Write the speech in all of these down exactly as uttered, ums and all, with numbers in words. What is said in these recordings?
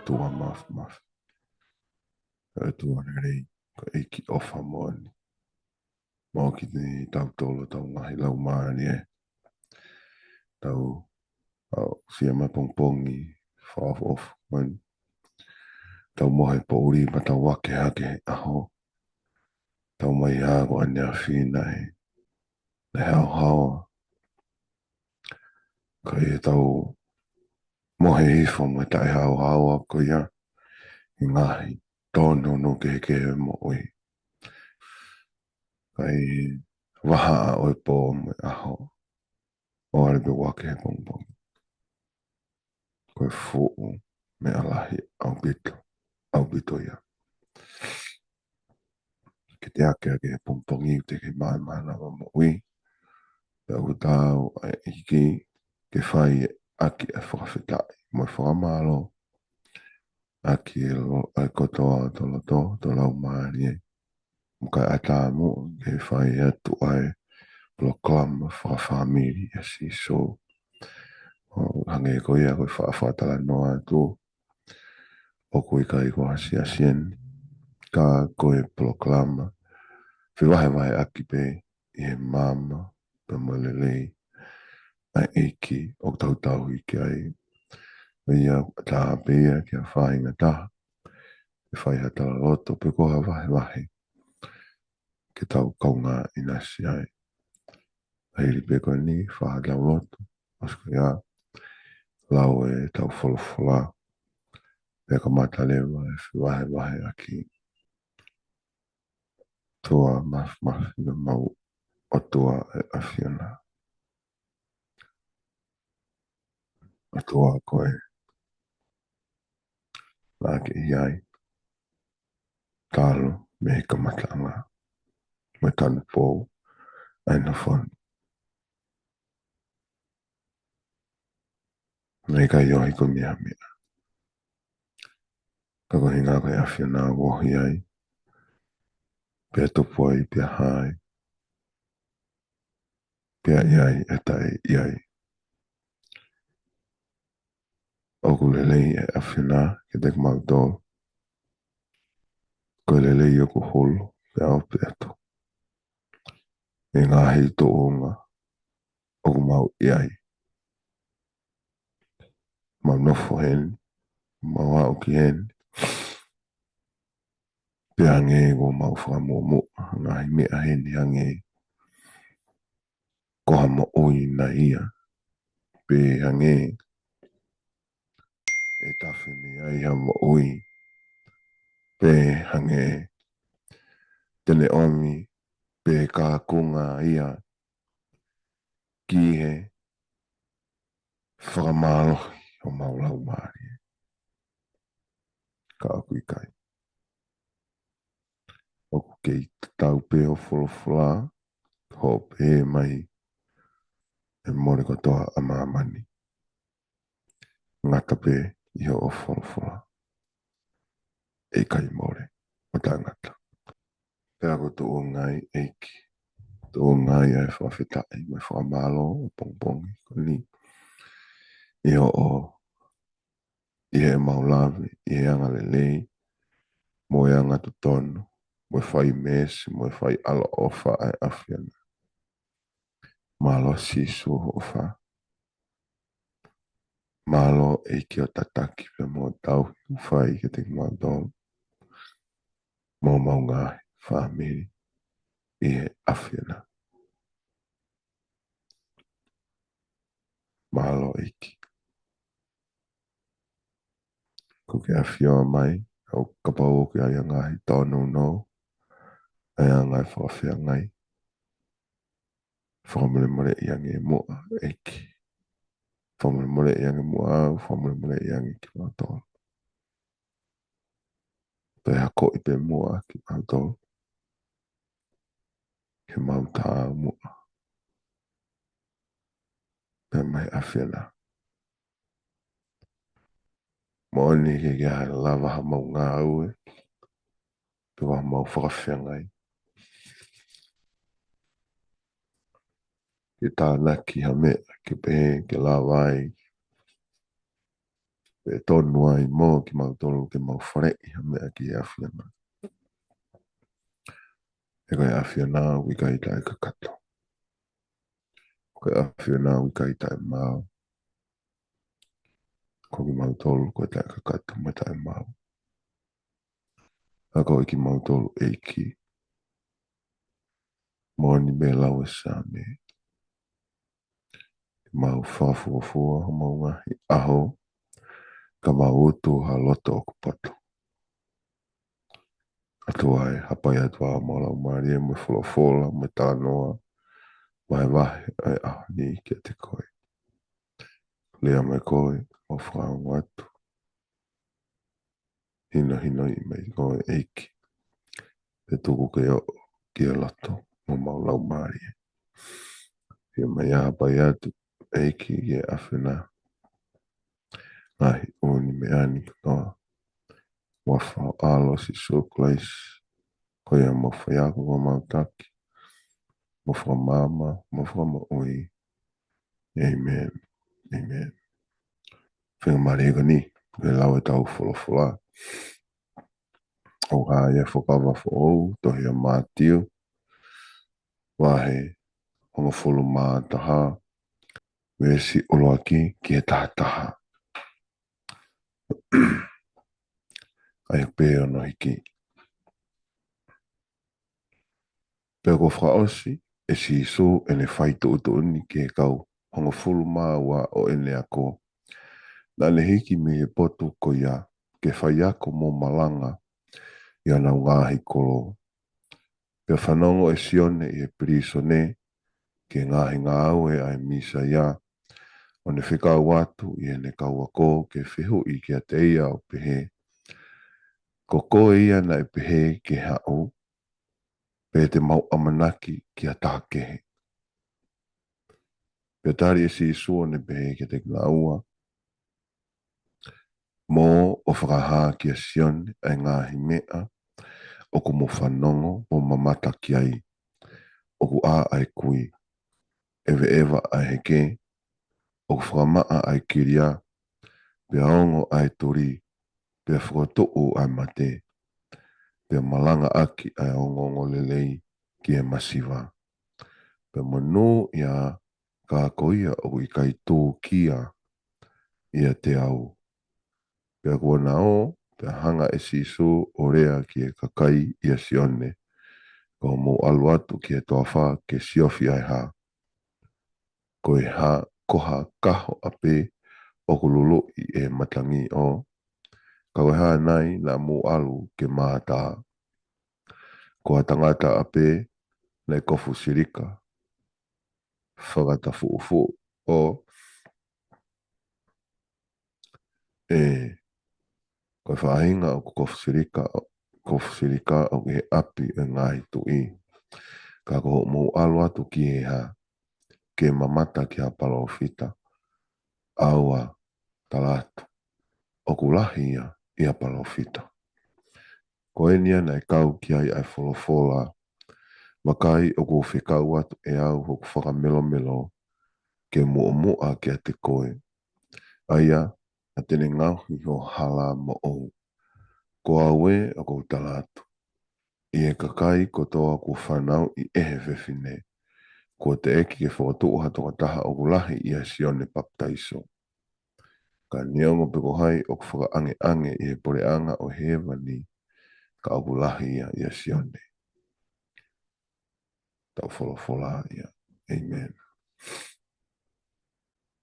ʻOtua Māfimafi, ko e ʻOtua lelei, ko e ʻEiki ʻofa moʻoni. Mau ki te tautolu ʻetau ngaahi laumālie, tau, ʻa, fia mai pongipongi fakaʻofoʻofa moʻoni. Tau mohe poʻuli, pea tau vake hake he ʻaho. Tau mai hā ko ʻaneafi naʻe, naʻe haohaoa. Ka ʻi heʻetau mohe hifo mo e taʻehaohaoa ko ia, ʻi he ngaahi tōnounou kehekehe ʻo e moʻui, kae vahaʻa ʻo e pō mo e ʻaho, ʻo ʻalu pē ʻo vake he pongipongi. Ko e fuʻu meʻa lahi ʻaupito, ʻaupito ia ke te akeake he pongipongi, ʻoku te kei maʻu e mānava moʻui. Pea ʻoku tau ʻa e ʻEiki ke fai ʻaki e fakafetaʻi mo e fakamālō ʻaki e lo-, ʻa e kotoa ʻo hoto loto, hoto laumālie. Mo e kae ʻatā muʻa ke fai atu ʻa e polokalama fakafāmili ʻa Sīsū. ʻO hangē ko ia ko e faʻa fakatalanoa atu, ʻoku ʻikai ko ha siasi eni, ka ko e polokalama fevahevaheʻaki pē ʻi he maama pea mo e lelei ʻa e ʻEiki ʻoku tau tauhi ki ai. ʻA ia, ʻatā pē ia ki ha faʻahinga taha ke fai ha talaloto pe ko ha vahevahe ke tau kaungā ʻinasi ai. Hili pē ko eni, fai ha talaloto, ʻosi ko ia, lau ʻetau folofola, pea kamata leva e fevahevaheʻaki. ʻOtua Māfimafi, ʻemau ʻOtua ʻa e ʻAfiona, ʻOtua ko e naʻa ke ʻi ai talu mei he kamataʻanga mo e tanupou ʻa e nofo ni. Naʻe ʻikai ʻohi ko e meʻa meʻa, ka ko e ʻuhinga ko e ʻAfiona ʻoku ʻi ai, pea tupu ai, pea hā ai, pea ʻi ai ʻa e taʻe ʻi ai. ʻOku lelei ʻa e ʻAfiona kiate kimautolu. Ko e lelei ʻoku hulu pea ope atu ʻi he ngaahi tuʻunga ʻoku mau ʻi ai. Mau nofo heni, mau aʻu ki heni, pea hangē ʻoku mau fakamuʻomuʻa ngaahi meʻa heni, hangē ko ha moʻui nai ia, pe hangē ʻe tafe mei ai ha moʻui, pe hangē te ne ʻomi pē ha kaunga ia ki he fakamālohi ʻo homau laumālie. Ka ʻoku ʻikai. ʻOku kei tatau pē hoʻo folofola, hoʻo pehē mai ʻe mole kotoa ʻa māmani. Ngata pē ʻi hoʻo folofola, ʻe ʻikai mole ʻo taʻengata. Pea ʻoku tuʻunga ai ʻEiki, tuʻunga ai ʻa e fakafetaʻi mo e fakamālō ʻo e pongipongi ko eni, ʻi hoʻo, ʻi heʻemau lave ʻi he angalelei mo e angatotonu mo e fai meesi mo e fai ʻaloʻofa ʻa e ʻAfiona. Mālō Sīsū hoʻo ʻofa. Mālō ʻEiki hoʻo tataki pea mo e tauhi ʻoku fai kiate kimautolu mo homau ngaahi fāmili ʻi he ʻAfiona. Mālō ʻEiki. Kuo ke ʻafio mai, ʻo kapau ʻoku ʻi ai ha ngaahi tōnounou, ʻa e ngaahi fakafeangai, fakamolemoleʻi ange muʻa ʻEiki. Fakamolemoleʻi ange muʻa au, fakamolemoleʻi ange kimautolu. Toe akoʻi pē muʻa kimautolu ke mau taau muʻa pea mo e ʻAfiona. Moʻoni ke ʻikai lava ha mau ngāue, pe ko ha mau fakafeangai ke tānaki ha meʻa ke pehē ke lava ai ʻe tonu ai mo kimautolu ke mau faleʻi ha meʻa ki he ʻAfiona. He ko e ʻAfiona ʻoku ʻikai taʻekakato. Ko e ʻAfiona ʻoku ʻikai taʻemaau. Ko kimautolu ko e taʻekakato mo e taʻemaau. ʻA ko e kimautolu ʻEiki. Moʻoni pē lau e Saame. Mau fakafuofua homau ngaahi ʻaho, ka mau utu ha loto ʻoku poto. ʻOtua ē, hapai atu ā homau laumālie mo e folofola mo e talanoa, vahevahe ʻa e ʻaho ni kiate koe. Lea mai koe, mau fakaongo atu. Hinohinoʻi mai koe ʻEiki. Pea tuku ke ʻoʻo ki he loto mo homau laumālie. Fiemaʻu ia hapai atu ʻEiki ki he ʻAfiona. Ngaahi ʻū meʻa ni kotoa. Huafa ho ʻAlo Sīsū Kalaisi. Ko ia homau faiako, homau taki, homau fakamaama, homau fakamoʻui. ʻĒmeni. ʻĒmeni. Faingamālie ko eni, ke lau ʻetau folofola. ʻOku hā ia he Fuakava Foʻou, tohi ʻa Mātiu, vahe hongofulu mā taha, veesi ʻuluaki ki he taha taha. ʻA ia pē hono hiki. Pea kuo fakaʻosi ʻe Sīsū ʻene fai tuʻutuʻuni ki he kau hongofulu mā ua ʻo ʻene ako, naʻa ne hiki mei he potu ko ia ke faiako mo malanga ʻi honau ngaahi kolo. Pea fanongo ʻe Sione ʻi he pilīsone ki he ngaahi ngāue ʻa e Mīsaia, ʻo ne fekau atu ʻi heʻene kau ako ke fehuʻi kiate ia ʻo pehē, Ko koe ia naʻe pehē ke haʻu, pe te mau ʻamanaki ki ha taha kehe? Pea tali ʻe Sīsū ʻo ne pehē kiate kinaua, Mou ō ʻo fakahā kia Sione ʻa e ngaahi meʻa ʻoku mou fanongo mo mamata ki ai. ʻOku ʻā ʻa e kui, ʻeveʻeva ʻa e heke, ʻoku fakamaʻa ʻa e kilia, pea ongo ʻa e tuli, pea fokotuʻu ʻa e mate, pea malangaʻaki ʻa e ongoongolelei ki he masiva. Pea monūʻia ā ko ia ʻoku ʻikai tūkia ʻiate au. Pea kuo na ō, pea hanga ʻe Sīsū ʻo lea ki he kakai ʻia Sione, Ka mou ʻalu atu ki he toafa ke siofi ʻa e hā? Ko e hā, ko ha kaho ʻapē ʻoku luluʻi ʻe he matangi ʻo? Ka ko e hā nai naʻa mou ʻalu ke mātā? Ko ha tangata ʻapē naʻe kofu silika, fakatafuʻufuʻu ʻo? ʻE, ko e faʻahinga ʻoku kofu silika, kofu silika ʻoku ʻi he ʻapi ʻo e ngaahi tuʻi. Ka ko hoʻomou ʻalu atu ki he hā? Ke mamata ki ha palōfita? ʻAua, tala atu, ʻoku lahi ia ʻi ha palōfita. Ko eni ia naʻe kau ki ai ʻa e folofola, Vakai, ʻoku ou fekau atu ʻe au hoku fakamelomelo ke muʻomuʻa kiate koe, ʻa ia naʻa te ne ngaohi ho hala moʻou. Ko au ē, ʻoku ou tala atu, ʻi he kakai kotoa kuo fanauʻi ʻe he fefine, kuo teʻeki ke fokotuʻu ha tokotaha ʻoku lahi ʻia Sione Papitaiso. Ka neongo pe ko hai ʻoku fakaʻangeʻange ʻi he puleʻanga ʻo hēvani, ka ʻoku lahi ia ʻia Sione. Tau folofola ia. ʻĒmeni.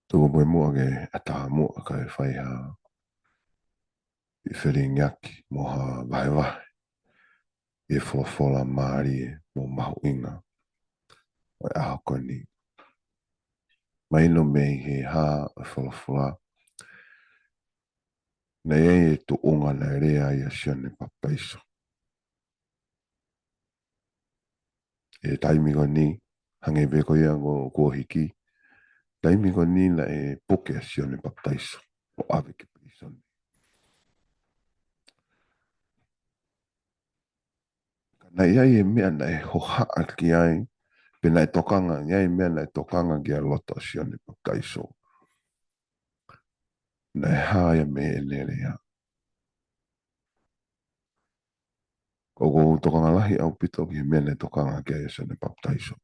Tuku pē muʻa ke ʻatā muʻa kae fai ha felingiaki mo ha vahevahe ʻi he folofola mālie mo mahuʻinga ʻo e ʻaho ko eni. Mahino mei he hā ʻo e folofola, naʻe ʻi ai e tuʻunga naʻe lea ai ʻa Sione Papitaiso. ʻI he taimi ko eni, hangē pē ko ia ko, kuo hiki, taimi ko eni naʻe puke ʻa Sione Papitaiso ʻo ʻave ki pilīsone. Ka naʻe ʻi ai e meʻa naʻe hohaʻa ki ai, pe naʻe tokanga, ʻi ai e meʻa naʻe tokanga ki ai loto ʻa Sione Papitaiso. naʻe hā ia mei heʻene lea. ʻOku ou tokanga lahi ʻaupito ki he meʻa naʻe tokanga ki ai ʻa Sione Papitaiso.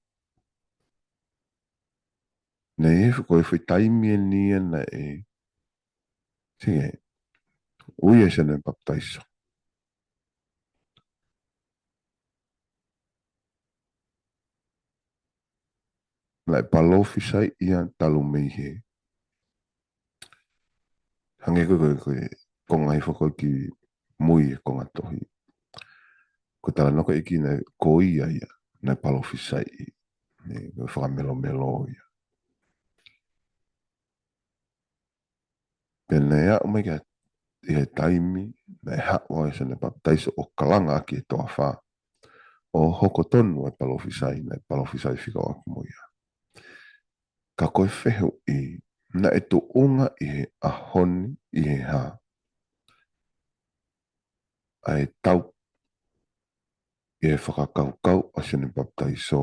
Naʻe ʻi he foʻi, ko e foʻi taimi eni ia naʻe, sike, ui ai ʻa Sione Papitaiso. Naʻe palōfisai ia talu mei he, hangē ko e, ko e, ko e konga hifo ko ē ki mui e konga tohi. Ko e talanoa ko ē ki he, ko ia ia naʻe palōfisai, ne, ko e fakamelomelo ia. Pea naʻe aʻu mai ki he, ʻi he taimi naʻe haʻu ai ʻa Sione Papitaiso ʻo kalanga ʻaki e toafa, ʻo hoko tonu ʻa e palōfisai naʻe palōfisai fekauʻaki mo ia. Ka ko e fehuʻi, naʻe tuʻunga ʻi he ʻaho ni, ʻi he hā? ʻA e tau, ʻi he fakakaukau ʻa Sione Papitaiso,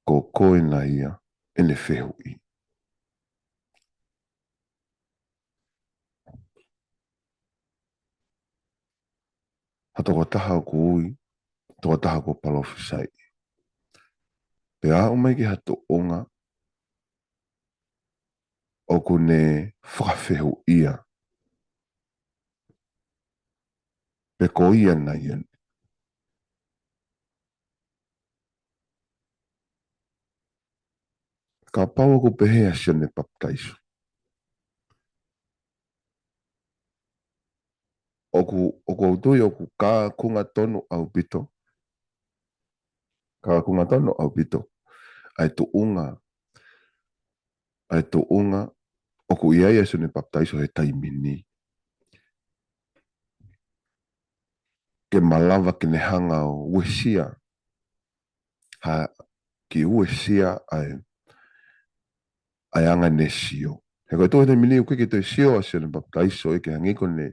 ko koe na ia ʻene fehuʻi. Ha tokotaha ʻoku ui, tokotaha ʻoku palōfisai. Pea aʻu mai ki ha tuʻunga ʻoku ne fakafehuʻia pe ko ia na ia. Kapau ʻoku pehē ʻa Sione Papitaiso, ʻoku, ʻoku ou tui ʻoku kakunga tonu ʻaupito. Kakunga tonu ʻaupito ʻa e tuʻunga, ʻa e tuʻunga ʻoku ʻi ai ʻa Sione Papitaiso he taimi ni, ke malava ke ne hanga ʻo uesia, ha, ke uesia ʻa e, ʻa e anga ʻene sio. He ko e tuʻu he taimi ni ʻoku ʻikai ke toe sio ʻa Sione Papitaiso ia ke hangē ko ʻene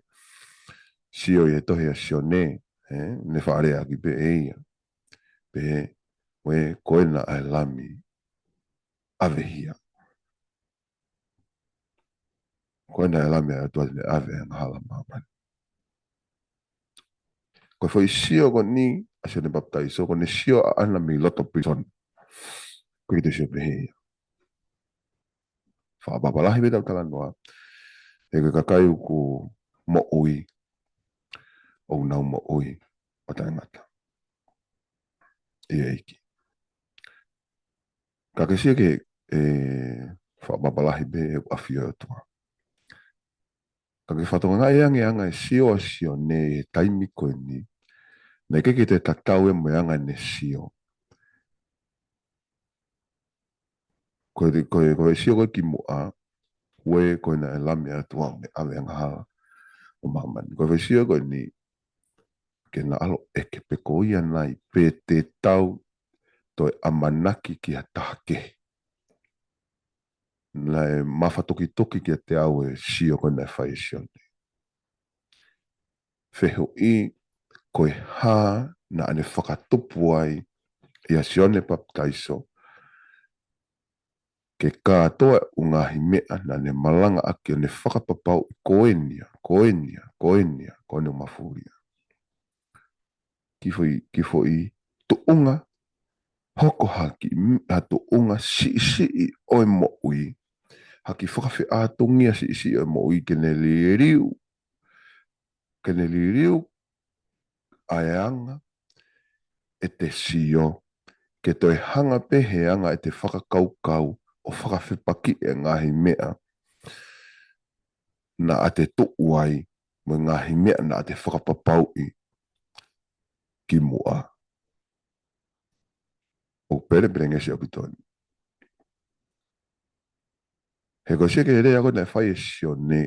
sio ʻi he tohi ʻa Sione, ē, ne faʻa lea ʻaki pē ʻe ia. Pehē, ʻoe, ko ena ʻa e Lami ʻave hia. Ko ena ʻa e Lami ʻa e ʻOtua te ne ʻave ʻa e angahala ʻo māmani. Ko e foʻi sio ko eni ʻa Sione Papitaiso, ko ʻene sio ʻaʻana mei loto pilīsone. ʻOku ʻikai ke toe sio pehē ia. Fakaʻapaʻapa lahi pē ʻetau talanoa, he ko e kakai ʻoku moʻui, ʻoku nau moʻui ʻo taʻengata ʻi he ʻEiki. Ka ke sio ki he, ē, fakaʻapaʻapa lahi pē ʻa e ʻafio ʻa e ʻOtua. Ka ke fakatokangaʻi ange ʻa e anga e sio ʻa Sione ʻi he taimi ko eni, naʻe ʻikai ke toe tatau ia mo e anga ʻene sio. Ko e, ko e, ko e sio ko ē kimuʻa, ʻoe, ko ena ʻa e Lami ʻa e ʻOtua ʻoku ne ʻave ʻa e angahala ʻo māmani. Ko e foʻi sio ko eni, ke na ʻalu ʻo ʻeke pe ko ia nai pe te tau toe ʻamanaki ki ha taha kehe. Naʻe mafatukituki kiate au e sio ko ē naʻe fai ʻe Sione. Fehuʻi, ko e hā naʻa ne fakatupu ai ʻia Sione Papitaiso, ke kātoa ʻū ngaahi meʻa naʻa ne malanga ʻaki ʻo ne fakapapauʻi ko eni ia, ko eni ia, ko eni ia, ko eni ʻoku mafulia. Ki foʻi, ki foʻi tuʻunga, hoko hake, m-, ha tuʻunga siʻisiʻi ʻo e moʻui, ha kiʻi fakafeʻātungia siʻisiʻi ʻo e moʻui ke ne liliu, ke ne liliu ʻa e anga ʻete sio, ke toe hanga pē he anga ʻete fakakaukau ʻo fakafepakiʻi e ngaahi meʻa naʻa te tuʻu ai, mo e ngaahi meʻa naʻa te fakapapauʻi kimuʻa. ʻOku pelepelengesi ʻaupito eni. He ko e sio ki he lea ko ē naʻe fai ʻe Sione,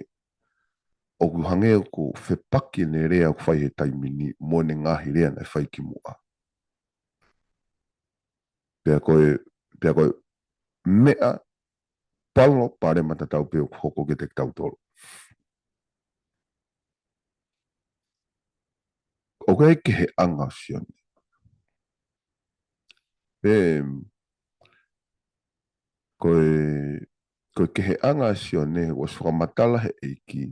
ʻoku hangē ʻoku fepaki ʻene lea ʻoku fai he taimi ni mo ʻene ngaahi lea naʻe fai kimuʻa. Pea ko e, pea ko e meʻa palopalema tatau pē ʻoku hoko kiate kitautolu. ʻOku ʻi ai e kehe ʻa Sione. Pea ko e, ko e keheʻanga ʻa Sione, ʻosi fakamatala he ʻEiki,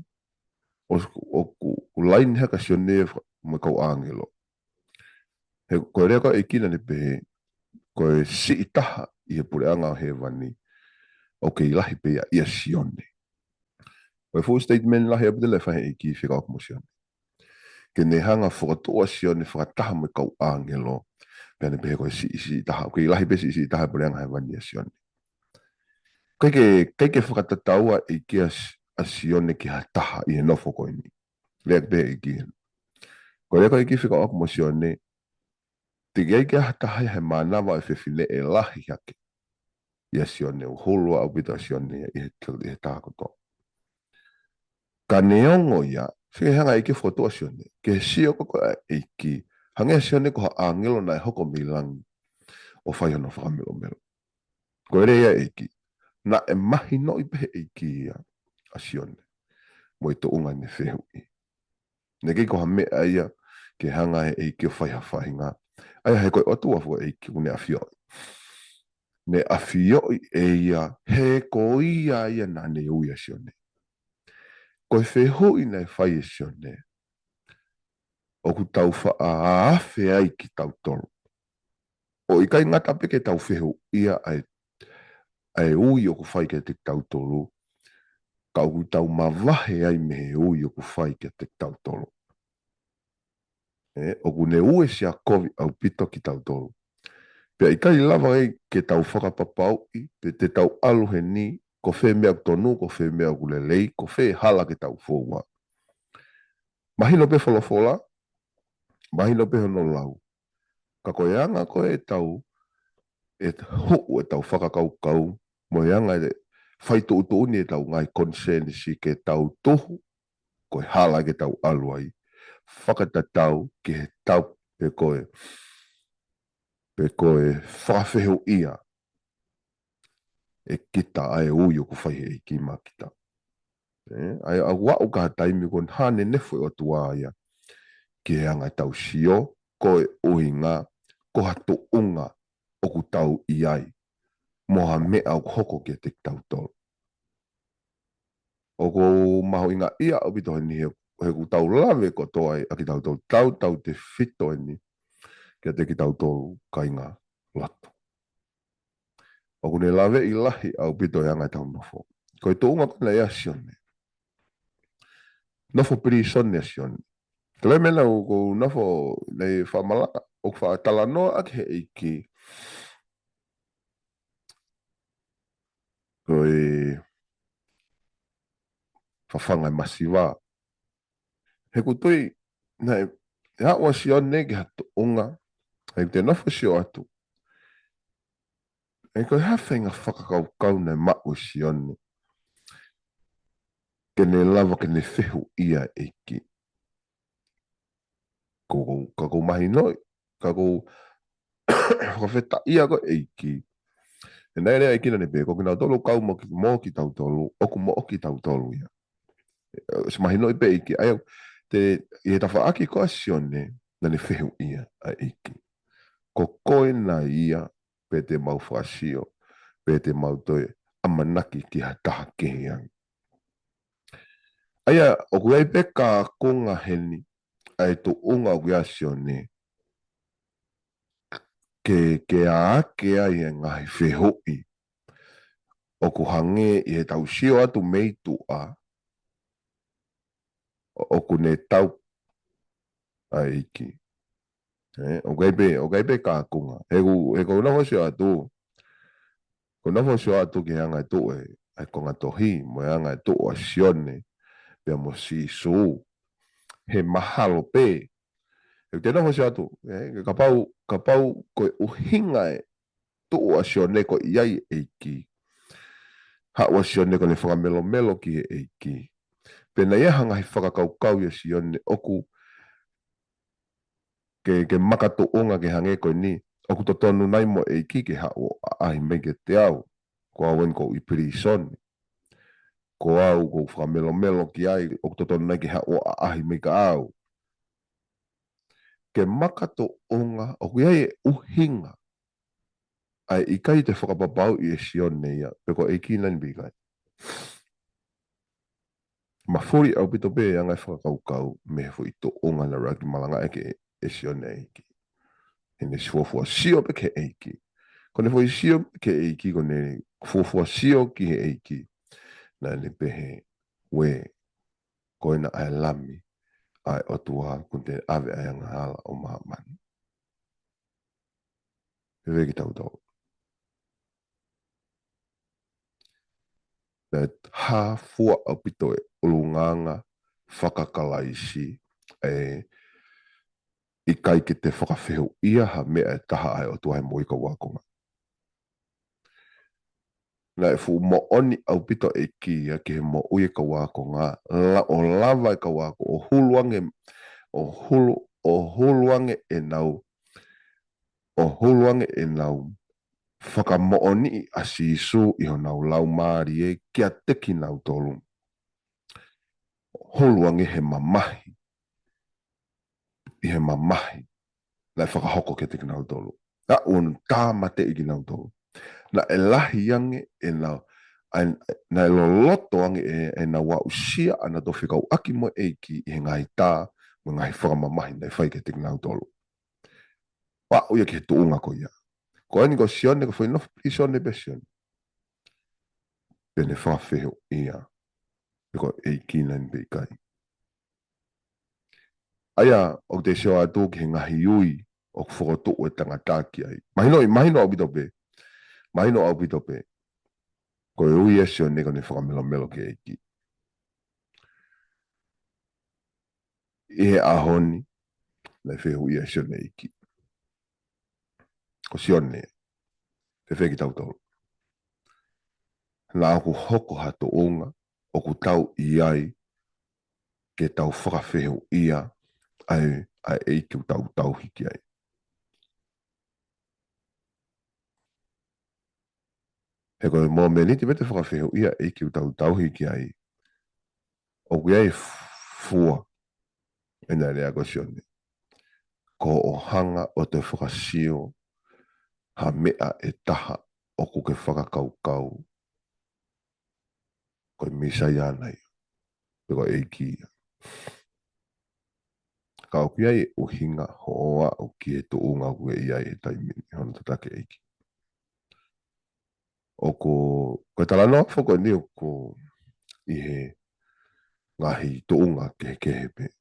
ʻoku, ʻoku, ʻoku laine hake ʻa Sione mo e kau ʻāngelo. He ko e lea ko ē ʻa e ʻEiki naʻa ne pehē, ko e siʻi taha ʻi he puleʻanga ʻo hēvani, ʻoku kei lahi pē ia ʻia Sione. Ko e full statement lahi ʻaupito naʻe fai he ʻEiki fekauʻaki mo Sione. Ke ne hanga ʻo fokotuʻu ʻa Sione fakataha mo e kau ʻāngelo, pea ne pehē ko e siʻi, siʻi taha, ʻoku kei lahi pē siʻi, siʻi taha puleʻanga hēvani ʻia Sione. ʻIkai ke, ʻikai ke fakatataua ʻe he ʻEiki ʻa S-, ʻa Sione ki ha taha ʻi he nofo ko eni. Lea pē ʻEiki. Ko e lea ko ē ʻEiki fekauʻaki mo Sione, teʻeki ai ke ʻi ai ha taha ia he mānava ʻo e fefine ʻe lahi hake ʻia Sione, ʻoku hulu ʻaupito ʻa Sione ʻi he, ʻi he taha kotoa. Ka neongo ia, fie hanga ʻEiki fokotuʻu ʻa Sione, ke sio ko ē ʻa ʻEiki, hangē ʻa Sione ko ha ʻāngelo naʻe hoko mei langi ʻo fai hono fakamelomelo. Ko e lea ia ʻa ʻEiki, naʻe mahinoʻi pē he ʻEiki ia ʻa Sione, mo e tuʻunga ne fehuʻi. Naʻe ʻikai ko ha meʻa ia ke hanga he ʻEiki ʻo fai ha faʻahinga. ʻA ia he ko e ʻOtua foki ʻa ʻEiki ʻoku ne ʻafioʻi. Ne ʻafioʻi ʻe ia, he ko ia ia naʻa ne ui ʻa Sione. Ko e fehuʻi naʻe fai ʻe Sione, ʻoku tau faʻa afe ai kitautolu. ʻO ʻikai ngata pē ke tau fehuʻia ʻa e, ʻa e ui ʻoku fai kiate kitautolu, ka ʻoku tau mavahe ai mei he ui ʻoku fai kiate kitautolu. ʻE, ʻoku ne uesia kovi ʻaupito kitautolu. Pea ʻikai lava ai ke tau fakapapauʻi, pe te tau ʻalu heni, ko fē meʻa ʻoku tonu, ko fē meʻa ʻoku lelei, ko fē hala ke tau foua. Mahino pē folofola, mahino pē hono lau. Ka ko e anga ko ē ʻetau, ʻe huʻu ʻetau fakakaukau, mo e anga ʻe fai tuʻutuʻuni ʻetau ngaahi konisēnisi ke tau tuhu, ko e hala ke tau ʻalu ai. Fakatatau ki he tau pe ko e, pe ko e fakafehuʻia ʻe kita ʻa e ui ʻoku fai he ʻEiki maʻa kita. ʻE, ʻa ia ʻoku aʻu ki ha taimi ko ē hane nefo ʻe ʻOtua ia ki he anga ʻetau sio, ko e ʻuhinga, ko ha tuʻunga ʻoku tau ʻi ai, mo ha meʻa ʻoku hoko kiate kitautolu. ʻOku mahuʻinga ia ʻaupito heni he, he ʻoku tau lave kotoa ai ʻa kitautolu, tautautefito eni kiate kitautolu kāinga lotu. ʻOku ne laveʻi lahi ʻaupito e anga ʻetau nofo. Ko e tuʻunga ko ena ʻa Sione. Nofo pilīsone ʻa Sione. Kele mena ʻoku nofo nei faʻa malanga, ʻoku faʻa talanoa ʻaki he ʻEiki. Ko e fafanga e masiva. He ʻoku tui, naʻe, ʻe aʻu ʻa Sione ki ha tuʻunga, he ʻoku te nofo sio atu. ʻE ko e hā e faʻahinga fakakaukau naʻe maʻu ʻe Sione. Ke ne lava ke ne fehuʻia e ʻEiki. Ko, ko, ka ʻoku mahinoʻi, ka ʻoku fakafetaʻia ko e ʻEiki. He naʻe lea ʻEiki naʻa ne pehē, ko kinautolu kau mo ki, mo kitautolu, ʻoku mo kitautolu ia. ʻOsi mahinoʻi pē ʻEiki. ʻA ia, te, ʻi he tafaʻaki ko ē ʻa Sione, naʻa ne fehuʻia ʻa e ʻEiki. Ko koe nai ia, pe te mau fakasio, pe te mau toe ʻamanaki ki ha taha kehe ange. ʻA ia, ʻoku ʻi ai pē ka konga heni, ʻa e tuʻunga ʻoku ʻi ai ʻa Sione, ke, ke ʻā hake ai e ngaahi fehuʻi, ʻoku hangē ʻi heʻetau sio atu mei tuʻa, ʻoku ne tau ʻa e ʻEiki. ʻE, ʻoku ʻi ai pē, ʻoku ʻi ai pē ka konga. He ʻoku, he ʻoku ou nofo sio atu. ʻOku ou nofo sio atu ki he anga e tuʻu e, ʻa e konga tohi, mo e anga e tuʻu ʻa Sione, pea mo Sīsū. He mahalo pē. He ʻoku te nofo sio atu, ʻe, kapau, kapau ko e ʻuhinga e tuʻu ʻa Sione ko e ʻi ai e ʻEiki. Haʻu ʻa Sione ko ʻene fakamelomelo ki he ʻEiki. Pea naʻe ʻi ai ha ngaahi fakakaukau ʻia Sione ʻoku ke, ke makatuʻunga ke hangē ko eni, ʻoku totonu nai mo e ʻEiki ke haʻu ʻo ʻaʻahi mai kiate au, ko au eni ʻoku ou ʻi pilīsone. Ko au ʻoku ou fakamelomelo ki ai, ʻoku totonu nai ke haʻu ʻo ʻaʻahi mai kia au. Ke makatuʻunga, ʻoku ʻi ai e ʻuhinga, ʻa e ʻikai te fakapapauʻi ʻe Sione ia, pe ko e ʻEiki nani pe ʻikai. Mafuli ʻaupito pē ʻa e anga e fakakaukau mei he foʻi tuʻunga naʻe ʻuluaki malangaʻi ʻaki ʻe Sione ʻa e ʻEiki. Heʻene fuofua sio pē ki he ʻEiki. Ko ʻene foʻi sio ki he ʻEiki, ko ʻene fuofua sio ki he ʻEiki, naʻa ne pehē, ʻUē, ko ena ʻa e Lami ʻa e ʻOtua kuo ne ʻave ʻa e angahala ʻo māmani. Fēfē kitautolu? Naʻe hā fua ʻaupito e ʻulungaanga faka-Kalaisi, ʻe ʻikai ke te fakafehuʻia ha meʻa ʻe taha ʻa e ʻOtua he moʻui e kau ākonga. Naʻe fuʻu moʻoni ʻaupito e ʻEiki ia ki he moʻui e kau ākonga, la-, ʻo lava e kau ako-, ʻo hulu ange, ʻo hulu, ʻo hulu ange ʻenau, ʻo hulu ange ʻenau fakamoʻoniʻi ʻa Sīsū ʻi honau laumālie kiate kinautolu. Hulu ange he mamahi, ʻi he mamahi naʻe fakahoko kiate kinautolu. Naʻa ne tāmateʻi kinautolu. Naʻe lahi ange ʻenau, ʻa e, naʻe loloto ange ʻe, ʻenau aʻusia ʻa ʻenau fekauʻaki mo e ʻEiki ʻi he ngaahi tā mo e ngaahi fakamamahi naʻe fai kiate kinautolu. Pea ʻoku ʻi ai e tuʻunga ko ia. Ko eni ko Sione, ko e foʻi nofo pilīsone pē ʻa Sione. Pea ne fakafehuʻia pe ko e ʻEiki nai pe ʻikai. ʻA ia, ʻoku te sio atu ki he ngaahi ui ʻoku fokotuʻu e tangata ki ai. Mahino, mahino ʻaupito pē. Mahino ʻaupito pē. Ko e ui ʻa Sione ko ʻene fakamelomelo ki he ʻEiki. ʻI he ʻaho ni, naʻe fehuʻia ʻe Sione e ʻEiki. Ko Sione, fēfē kitautolu? Naʻa ʻoku hoko ha tuʻunga ʻoku tau ʻi ai ke tau fakafehuʻia ʻa e, ʻa e ʻEiki ʻoku tau tauhi ki ai. He ko e mōmeniti pē te fakafehuʻia e ʻEiki ʻoku tau tauhi ki ai, ʻoku ʻi ai e fua ʻena lea ko Sione. Ko hoʻo hanga ʻo toe fakasio ha meʻa ʻe taha ʻoku ke fakakaukau ko e Mīsaia nai, pe ko e ʻEiki ia. Ka ʻoku ʻi ai e ʻuhinga hoʻo aʻu ki he tuʻunga ʻoku ke ʻi ai he taimi ni, hono tataki e ʻEiki. ʻOku, ko e talanoa foki eni ʻoku ʻi he ngaahi tuʻunga kehekehe pē.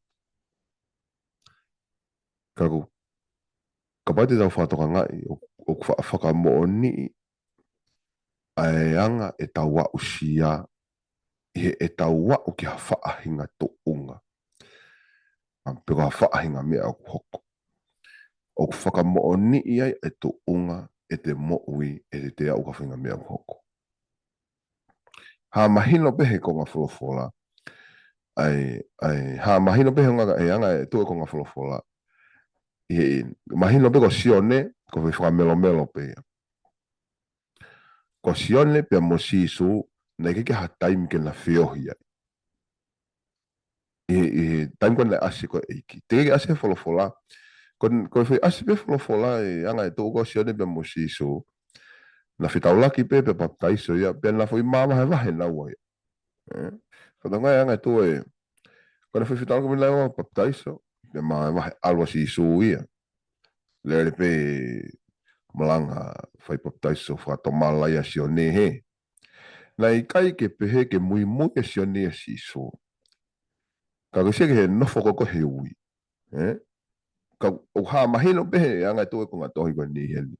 Ka ʻoku, kapau te tau fakatokangaʻi, ʻo, ʻoku fa-, fakamoʻoniʻi ʻa e anga ʻetau aʻusia ʻi heʻetau aʻu ki ha faʻahinga tuʻunga. ʻA, pe ko ha faʻahinga meʻa ʻoku hoko. ʻOku fakamoʻoniʻi ai e tuʻunga ʻete moʻui, ʻete aʻu ki ha faʻahinga meʻa ʻoku hoko. Hā mahino pē he konga folofola. ʻAi, ʻai, hā mahino pē he ngaahi, he anga e tuʻu e konga folofola. ʻI he, mahino pē ko Sione, ko e fakamelomelo pē ia. Ko Sione pea mo Sīsū, naʻe ʻikai ke ʻi ai ha taimi ke na feohi ai. ʻI he, ʻi he taimi ko ē naʻe ʻasi ko ē ʻEiki. Teʻeki ke ʻasi he folofola. Ko, ko e foʻi ʻasi pē folofola ʻi he anga e tuʻu ko Sione pea mo Sīsū. Na fetaulaki pē pea papitaiso ia, pea na foʻi māvahevahe naua ia. ʻE? Ko e anga e tuʻu ē. Ko ʻena foʻi fetaulaki pē naua papitaiso, pea māvahe ʻalu ʻa Sīsū ia. Lele pē malanga fai papitaiso fakatomala ia ʻa Sione hē. Naʻe ʻikai ke pehē ke muimui ʻa Sione ʻia Sīsū. Ka ko Sione he nofo ko ē he ui. ʻE? Ka ʻoku hā mahino pē he anga e tuʻu e konga tohi ko eni heni.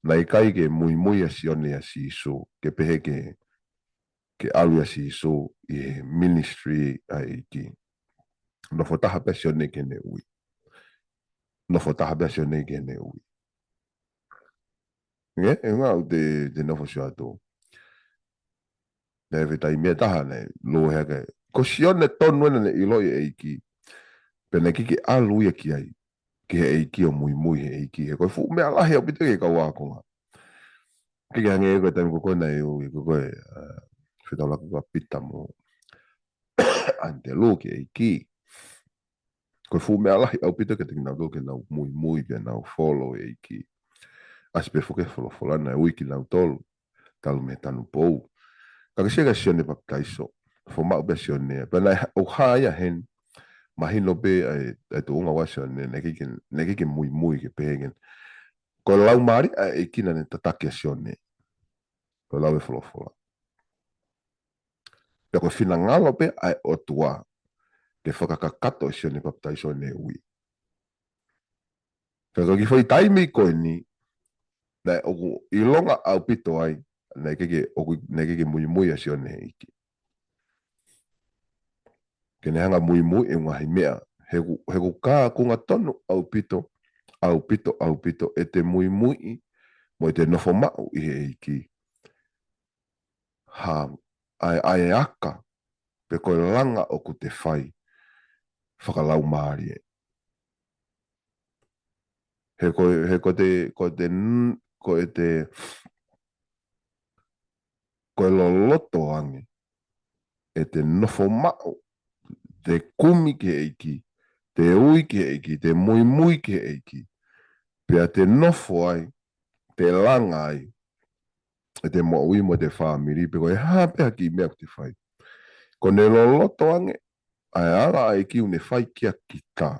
Naʻe ʻikai ke muimui ʻa Sione ʻia Sīsū. Ke pehē ke, ke ʻalu ʻa Sīsū ʻi he ministry ʻa e ʻEiki. Nofo taha pē ʻa Sione ki heʻene ui. Nofo taha pē ʻa Sione ki heʻene ui. ʻE, ʻe ngā u te, te nofo sio atu. Naʻe fetaʻi meʻa taha naʻe, lo he ke. Ko Sione tonu ʻena naʻe ʻiloʻi e ʻEiki. Pea naʻe ʻikai ke ʻalu ia ki ai. Ki he ʻEiki ʻo muimui he ʻEiki. He ko e fuʻu meʻa lahi ʻaupito ki he kau ākonga. ʻIkai ke hangē ko e taimi ko ē naʻe ui, ko ē, ʻa, fetaulaki ko ē ʻa Pita mo ʻAnitelū ki he ʻEiki. Ko e fuʻu meʻa lahi ʻaupito kiate kinautolu ke nau muimui pea nau follow e ʻEiki. ʻAsi pē foki he folofola naʻe ui kinautolu, talu mei he tanupou. Ka ke sio kia Sione Papitaiso, nofo maʻu pē ʻa Sione. Pea naʻe ʻoku hā ia heni, mahino pē ʻa e, ʻa e tuʻunga ʻa Sione, naʻe ʻikai ke, naʻe ʻikai ke muimui ke pehē ke. Ko e Laumālie ʻa e ʻEiki naʻa ne tataki ʻa Sione. Ko e lau ʻa e folofola. Pea ko e finangalo pē ʻa e ʻOtua ke fakakakato ʻa Sione Papitaiso ʻene ui. Ka ko e kiʻi foʻi taimi ko eni, naʻe ʻoku ʻilonga ʻaupito ai, naʻe ʻikai ke, ʻoku, naʻe ʻikai ke muimui ʻa Sione he ʻEiki. Ke ne hanga muimui e ngaahi meʻa, he ʻoku, he ʻoku kaunga tonu ʻaupito, ʻaupito, ʻaupito, ʻete muimui, mo ʻete nofo maʻu ʻi he ʻEiki. Ha, ʻa e, ʻa e aka, pe ko e langa ʻoku te fai, fakalaumālie. He ko, he ko te, ko te, n-, ko e te, ko e loloto ange, ʻete nofo maʻu, te kumi ki he ʻEiki, te ui ki he ʻEiki, te muimui ki he ʻEiki. Pea te nofo ai, te langa ai, ʻete moʻui mo ʻete fāmili, pe ko e hā pē ha kiʻi meʻa ʻoku te fai. Ko ʻene loloto ange, ʻa e ala ʻa e ʻEiki ʻoku ne fai kia kita.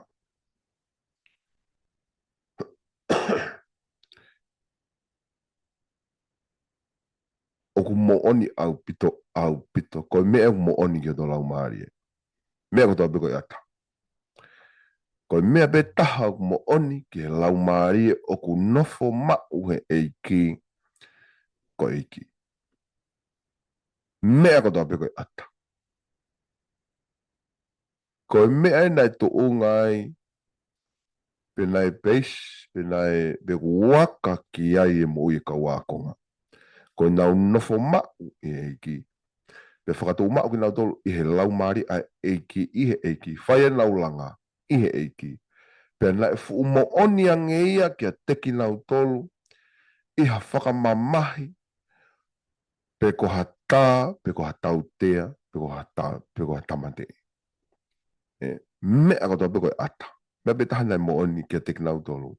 ʻOku moʻoni ʻaupito, ʻaupito. Ko e meʻa ʻoku moʻoni ki hoto laumālie. Meʻa kotoa pē ko e ʻata. Ko e meʻa pē taha ʻoku moʻoni ki he laumālie ʻoku nofo maʻu he ʻEiki, ko e ʻEiki. Meʻa kotoa pē ko e ʻata. Ko e meʻa ē naʻe tuʻunga ai, pe naʻe peisi, pe naʻe, pe kuo aka ki ai e moʻui e kau ākonga. Ko ʻenau nofo maʻu ʻi he ʻEiki. Pea fakatuʻu maʻu kinautolu ʻi he laumālie ʻa e ʻEiki, ʻi he ʻEiki. Fai ʻenau langa ʻi he ʻEiki. Pea naʻe fuʻu moʻoni ange ia kiate kinautolu, ʻi ha fakamamahi, pe ko ha tā, pe ko ha tautea, pe ko ha tā, pe ko ha tāmateʻi. ʻE, meʻa kotoa pē ko e ʻata. Meʻa pē taha naʻe moʻoni kiate kinautolu,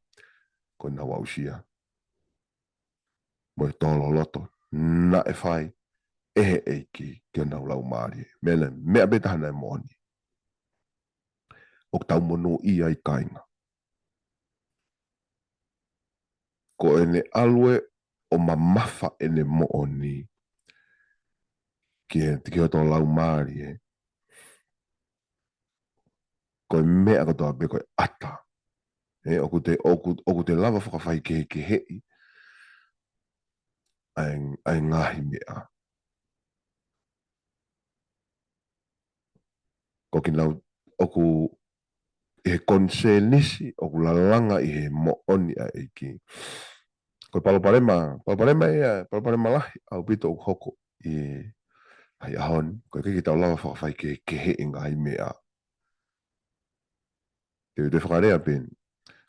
ko ʻenau aʻusia mo e tō loloto naʻe fai ʻe he ʻEiki ki honau laumālie. Meʻa naʻe, meʻa pē taha naʻe moʻoni. ʻOku tau monūʻia ai, kāinga. Ko ʻene ʻalu ē ʻo mamafa ʻene moʻoni ki he, ki hoto laumālie. Ko e meʻa kotoa pē ko e ʻata. ʻE, ʻoku te, ʻoku, ʻoku te lava fakafaikehekeheʻi ʻa e, ʻa e ngaahi meʻa. Ko kinautolu ʻoku ʻi he konisēnisi ʻoku lalanga ʻi he moʻoni ʻa e ʻEiki. Ko e palopalema, palopalema ia, palopalema lahi ʻaupito ʻoku hoko ʻi he ʻaho ni, ko e ʻikai ke tau lava fakafaikehekeheʻi e ngaahi meʻa. Te u toe fakalea pē eni.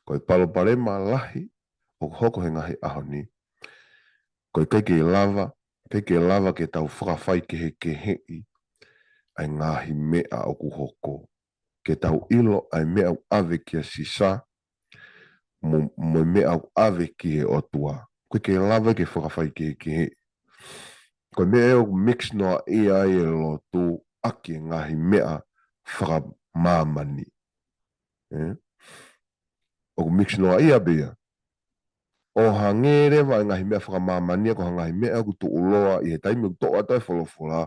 Ko e palopalema lahi ʻoku hoko he ngaahi ʻaho ni, ko e ʻikai ke lava, ʻikai ke lava ke tau fakafaikehekeheʻi ʻa e ngaahi meʻa ʻoku hoko. Ke tau ʻilo ʻa e meʻa ʻoku ʻave kia Sisa, mo, mo e meʻa ʻoku ʻave ki he ʻOtua. ʻOku ʻikai ke lava ke fakafaikehekeheʻi. Ko e meʻa ē ʻoku mix noaʻia ai e lotu ʻaki e ngaahi meʻa fakamāmani. ʻE? ʻOku mix noaʻia pē ia. ʻO hangē leva e ngaahi meʻa fakamāmani ia ko ha ngaahi meʻa ʻoku tuʻuloa ʻi he taimi ʻoku toʻo atu ai e folofola,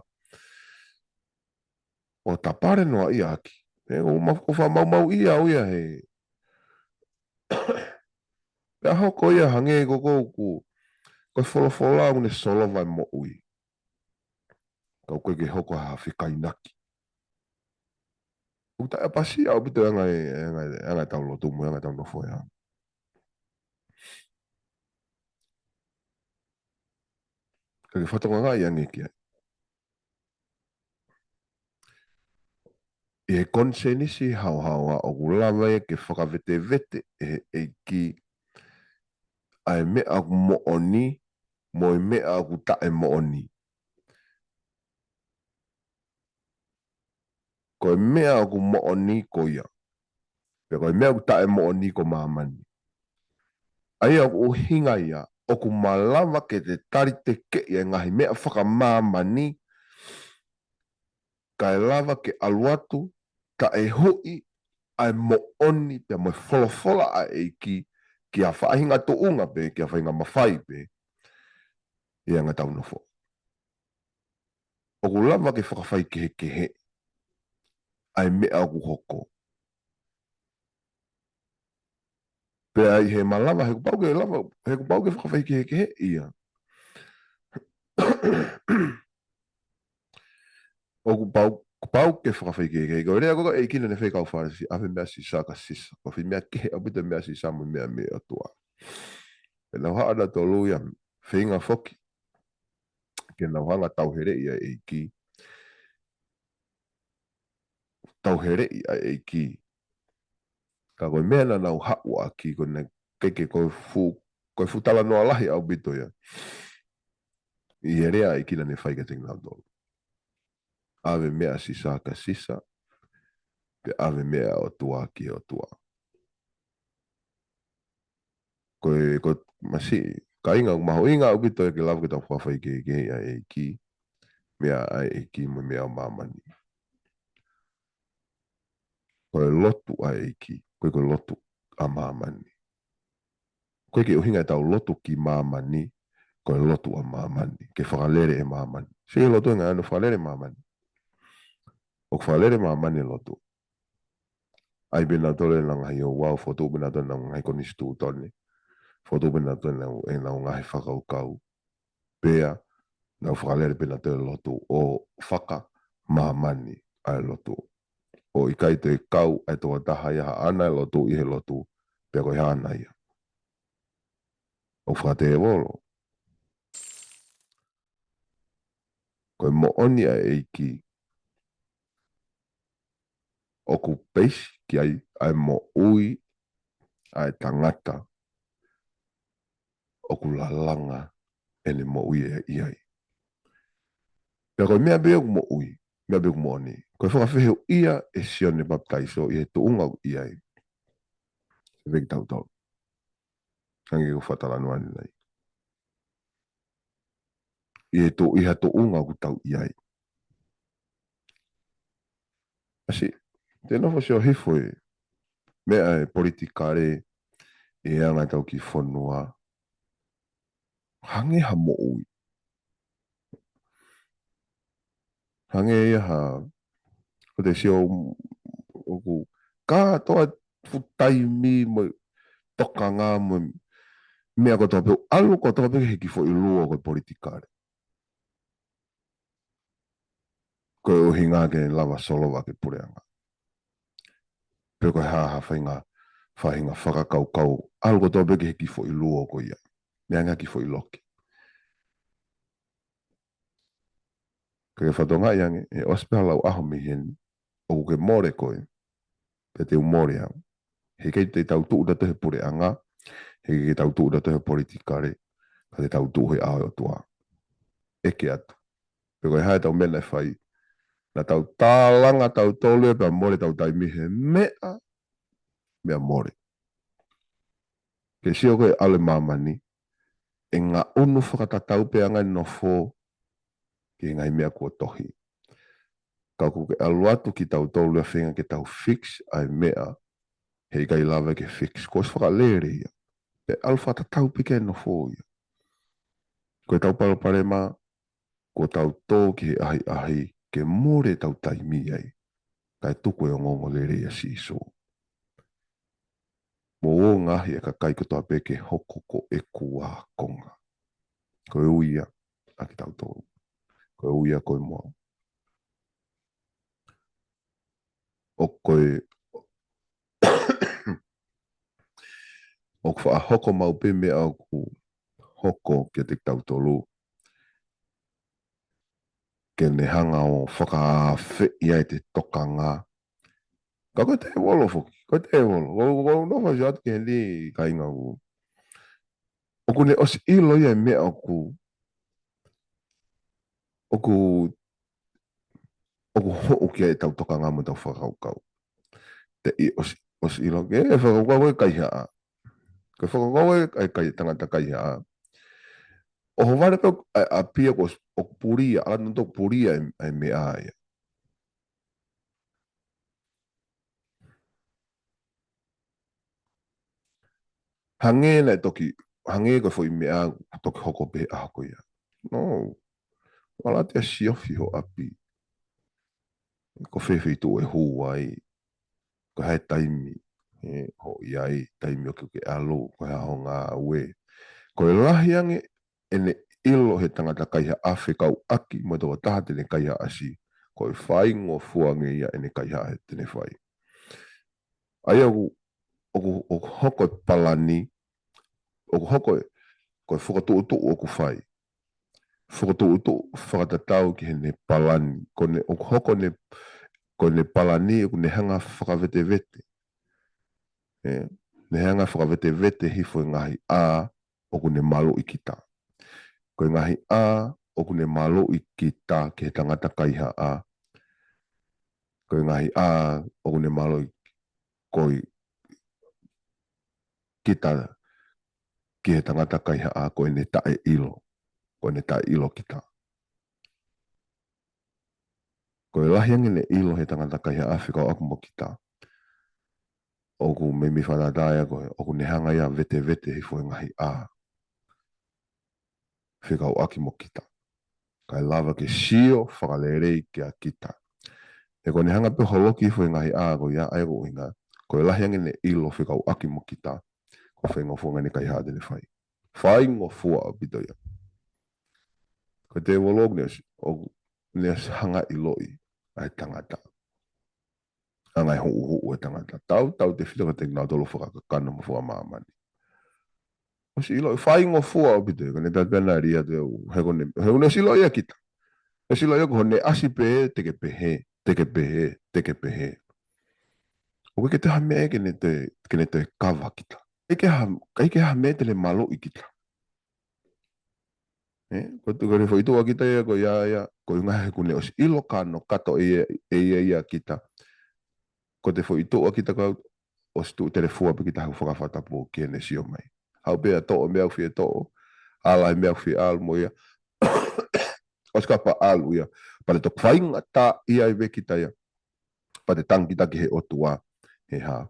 ʻo tapale noaʻia ʻaki. ʻE, ʻoku ma-, ʻoku fakamaumauʻi au ia he. Pea hoko ia hangē ko ʻoku, ko e folofola ʻoku ne solova e moʻui. Ka ʻoku ʻikai ke hoko ha fekainaki. ʻOku taʻeʻapasia ʻaupito e anga e, e anga e, e anga ʻetau lotu mo e anga ʻetau nofo ia. Ka ke fakatokangaʻi ange ki ai. ʻI he konisēnisi haohaoa ʻoku lava ia ke fakavetevete ʻe he ʻEiki ʻa e meʻa ʻoku moʻoni mo e meʻa ʻoku taʻemoʻoni. Ko e meʻa ʻoku moʻoni ko ia. Pea ko e meʻa ʻoku taʻemoʻoni ko māmani. ʻA ia ʻoku ʻuhinga ia, ʻoku malava ke te tali tekeʻi e ngaahi meʻa fakamāmani, kae lava ke ʻalu atu, taʻehuʻi ʻa e moʻoni pea mo e folofola ʻa e ʻEiki, ki ha faʻahinga tuʻunga pē, ki ha faʻahinga mafai pē, ʻi he anga ʻetau nofo. ʻOku lava ke fakafaikehekehe ʻa e meʻa ʻoku hoko. Pea ʻi he malava, he kuo pau ke lava, he kuo pau ke fakafaikehekehe ia. ʻOku pau, kuo pau ke fakafaikehekehe. Ko e lea ko ē ʻa e ʻEiki naʻa ne fai ki he kau Fālesi, ʻave meʻa ʻa Sisa kia Sisa. Ko e foʻi meʻa kehe ʻaupito meʻa ʻa Sisa mo e meʻa mei he ʻOtua. Pea nau haʻu nautolu ia, feinga foki ke nau hanga ʻo tauheleʻi ʻa e ʻEiki. Tauheleʻi ʻa e ʻEiki. Ka ko e meʻa naʻa nau haʻu ʻaki, ko e naʻe ʻikai ke ko e fuʻu, ko e fuʻu talanoa lahi ʻaupito ia. ʻI he lea ʻa e ʻEiki naʻa ne fai kiate kinautolu. ʻAve meʻa ʻa Sisa kia Sisa, pea ʻave meʻa ʻa e ʻOtua ki he ʻOtua. Ko e, ko e masiʻi, kāinga, ʻoku mahuʻinga ʻaupito ia ke lava ke tau fakafaikehekehe ʻa e ʻEiki, meʻa ʻa e ʻEiki mo e meʻa ʻa māmani. Ko e lotu ʻa e ʻEiki, ko e, ko e lotu ʻa māmani. Ko e ke ʻuhinga ʻetau lotu ki māmani, ko e lotu ʻa māmani, ke fakalele ʻe māmani. Sio ki he lotu ʻa e ngaahi ʻaho ni, fakalele ʻe māmani. ʻOku fakalele ʻe māmani e lotu. ʻAi pē nautolu ʻenau ngaahi ouau, fokotuʻu pē nautolu ʻenau ngaahi konisitūtone, fokotuʻu pē nautolu ʻenau, ʻenau ngaahi fakakaukau. Pea nau fakalele pē nautolu e lotu ʻo fakamāmani ʻa e lotu. ʻO ʻikai toe kau ʻa e tokotaha ia haʻana e lotu ʻi he lotu, pea ko e haʻana ia. ʻOku fakatēvolo. Ko e moʻoni ʻa e ʻEiki, ʻoku peisi ki ai ʻa e moʻui ʻa e tangata ʻoku lalanga ʻene moʻui ʻi ai. Pea ko e meʻa pē ʻoku moʻui, meʻa pē ʻoku moʻoni. Ko e fakafehuʻia ʻe Sione Papitaiso ʻi he tuʻunga ʻoku ʻi ai. Pea kiate kitautolu. Hangē ko e fakatalanoa ni nai. ʻI he tu-, ʻi ha tuʻunga ʻoku tau ʻi ai. ʻAsi, te nofo sio hifo ʻi he meʻa ʻa e politikale ʻi he anga ʻetau kiʻi fonua. Hangē ha moʻui. Hangē ia ha, ko te sio ʻoku kātoa fuʻu taimi mo e tokanga mo e meʻa kotoa pē ʻalu kotoa pē ki he kiʻi foʻi luo ko e politikale. Ko e ʻuhinga ke lava solova ki he puleʻanga. Pe ko e hā ha faʻahinga, faʻahinga fakakaukau, ʻalu kotoa pē ki he kiʻi foʻi luo ko ia. Meʻa ngaahi kiʻi foʻi loki. Ka ke fakatokangaʻi ange, ʻe ʻosi pē ha laui ʻaho mei heni, ʻoku ke mole koe, pea te u mole au. Heʻikai te tau tuʻu tautolu he puleʻanga, heʻikai te tau tuʻu tautolu he politikale, ka te tau tuʻu he ʻao ʻo e ʻOtua. ʻEke atu. Pe ko e hā ʻetau meʻa naʻe fai, naʻa tau tālanga tautolu ia pea mole ʻetau taimi he meʻa, meʻa mole. Ke sio ko e ʻalu ʻa māmani, ʻe ngaʻunu fakatatau pē ʻa e ngaahi nofo ki he ngaahi meʻa kuo tohi. Ka ʻoku ke ʻalu atu kitautolu ia feinga ke tau fix ʻa e meʻa, heʻikai lava ke fix. Kuo ʻosi fakalele ia. Pea ʻalu fakatatau pē ki he nofo ia. Ko ʻetau palopalema, kuo tau tō ki he ʻahiʻahi, ke mole ʻetau taimi ai. Kae tuku e ongoongolelei ʻa Sīsū. Mou ō ʻo ngaohi e kakai kotoa pē ke hoko ko ʻeku ākonga. Ko e ui ia ʻa kitautolu. Ko e ui ia ko e moa. ʻO ko e, ʻoku faʻa hoko maʻu pē meʻa ʻoku hoko kiate kitautolu. Ke ne hanga ʻo fakaafeʻi ai ʻete tokanga. Ka ko e tēvolo foki, ko e tēvolo. Ko, ko, ko, nofo ʻo sio atu ki heni kāinga ʻoku. ʻOku ne ʻosi ʻilo ia e meʻa ʻoku, ʻoku, ʻoku hoʻo ki ai ʻetau tokanga mo ʻetau fakakaukau. Te i ʻosi, ʻosi ʻilo ke, e fakakaukau e kaihaʻa. Ko e fakakaukau e, e kai, tangata kaihaʻa. ʻOhovale pē ʻa, ʻa pia ko, ʻoku pulia, ʻalu atu ʻo pulia e, e meʻa ia. Hangē naʻe toki, hangē ko e foʻi meʻa ʻoku toki hoko pē he ʻaho ko ia. No, ʻalu atu ʻo siofi ho ʻapi. Ko fē feituʻu ʻe hū ai, ko e hā e taimi ʻe hoʻi ai, taimi ʻoku ke ʻalu, ko e hā ho ngāue. Ko e lahi ange ʻene ʻilo he tangata kaihaʻa fekauʻaki mo e tokotaha te ne kaihaʻasi, ko e faingofua ange ia ʻene kaihaʻa te ne fai. ʻA ia ʻoku, ʻoku, ʻoku hoko e palani, ʻoku hoko e, ko e fokotuʻutuʻu ʻoku fai. Fokotuʻutuʻu fakatatau ki heʻene palani. Ko ʻene, ʻoku hoko ʻene, ko ʻene palani, ʻoku ne hanga fakavetevete. ʻE, ne hanga fakavetevete hifo e ngaahi ʻā ʻoku ne maluʻi kita. Ko e ngaahi ʻā ʻoku ne maluʻi kita ki he tangata kaihaʻa. Ko e ngaahi ʻā ʻoku ne maluʻi ko e kita ki he tangata kaihaʻa ko ʻene taʻeʻilo. Ko ʻene taʻeʻilo kita. Ko e lahi ange ʻene ʻilo he tangata kaihaʻa fekauʻaki mo kita. ʻOku meimei fakatātā ia ko e, ʻoku ne hanga ia vetevete hifo e ngaahi ʻā fekauʻaki mo kita. Kae lava ke sio fakalelei kia kita. He ko ʻene hanga pē ʻo holoki hifo e ngaahi ʻā ko ia ʻa ia ko e ʻuhinga, ko e lahi ange ʻene ʻilo fekauʻaki mo kita, ko e faingofua ange ʻene kaihaʻa te ne fai. Faingofua ʻaupito ia. Ko e tēvolo ʻoku ne ʻosi, ʻoku ne ʻosi hanga ʻiloʻi ʻa e tangata. Hanga ʻe huʻuhuʻu e tangata. Tautautefito kiate kinautolu fakakakano mo fakamāmani. ʻOsi ʻiloʻi faingofua ʻaupito ia, ko ʻene tatau pē ʻene ʻalu atu ʻo, he ko ʻene, he ko ʻene ʻosi ʻiloʻi ia kita. ʻOsi ʻiloʻi ia ko hono ʻasi pē, te ke pehē, te ke pehē, te ke pehē. ʻOku ʻikai ke toe ha meʻa ke ne toe, ke ne toe kava kita. ʻIkai ke ha, ʻikai ke ha meʻa te ne maluʻi kita. ʻE, ko tu kare foʻi tuʻa kita ia ko ia ia, ko e ngaahi ʻoku ne ʻosi ʻilo kano kato ʻe ia, ʻe ia ia kita. Ko e foʻi tuʻa kita ka ʻosi tuʻu telefua pē kita hau fakafatapu ki heʻene sio mai. Haʻu pē ʻo toʻo e meʻa ʻoku fie toʻo, ʻalu he meʻa ʻoku fie ʻalu mo ia. ʻOsi kapau ʻalu ia, pea toe faingataʻaʻia ai pē kita ia. Pea toe tangi kita ki he ʻOtua, he hā.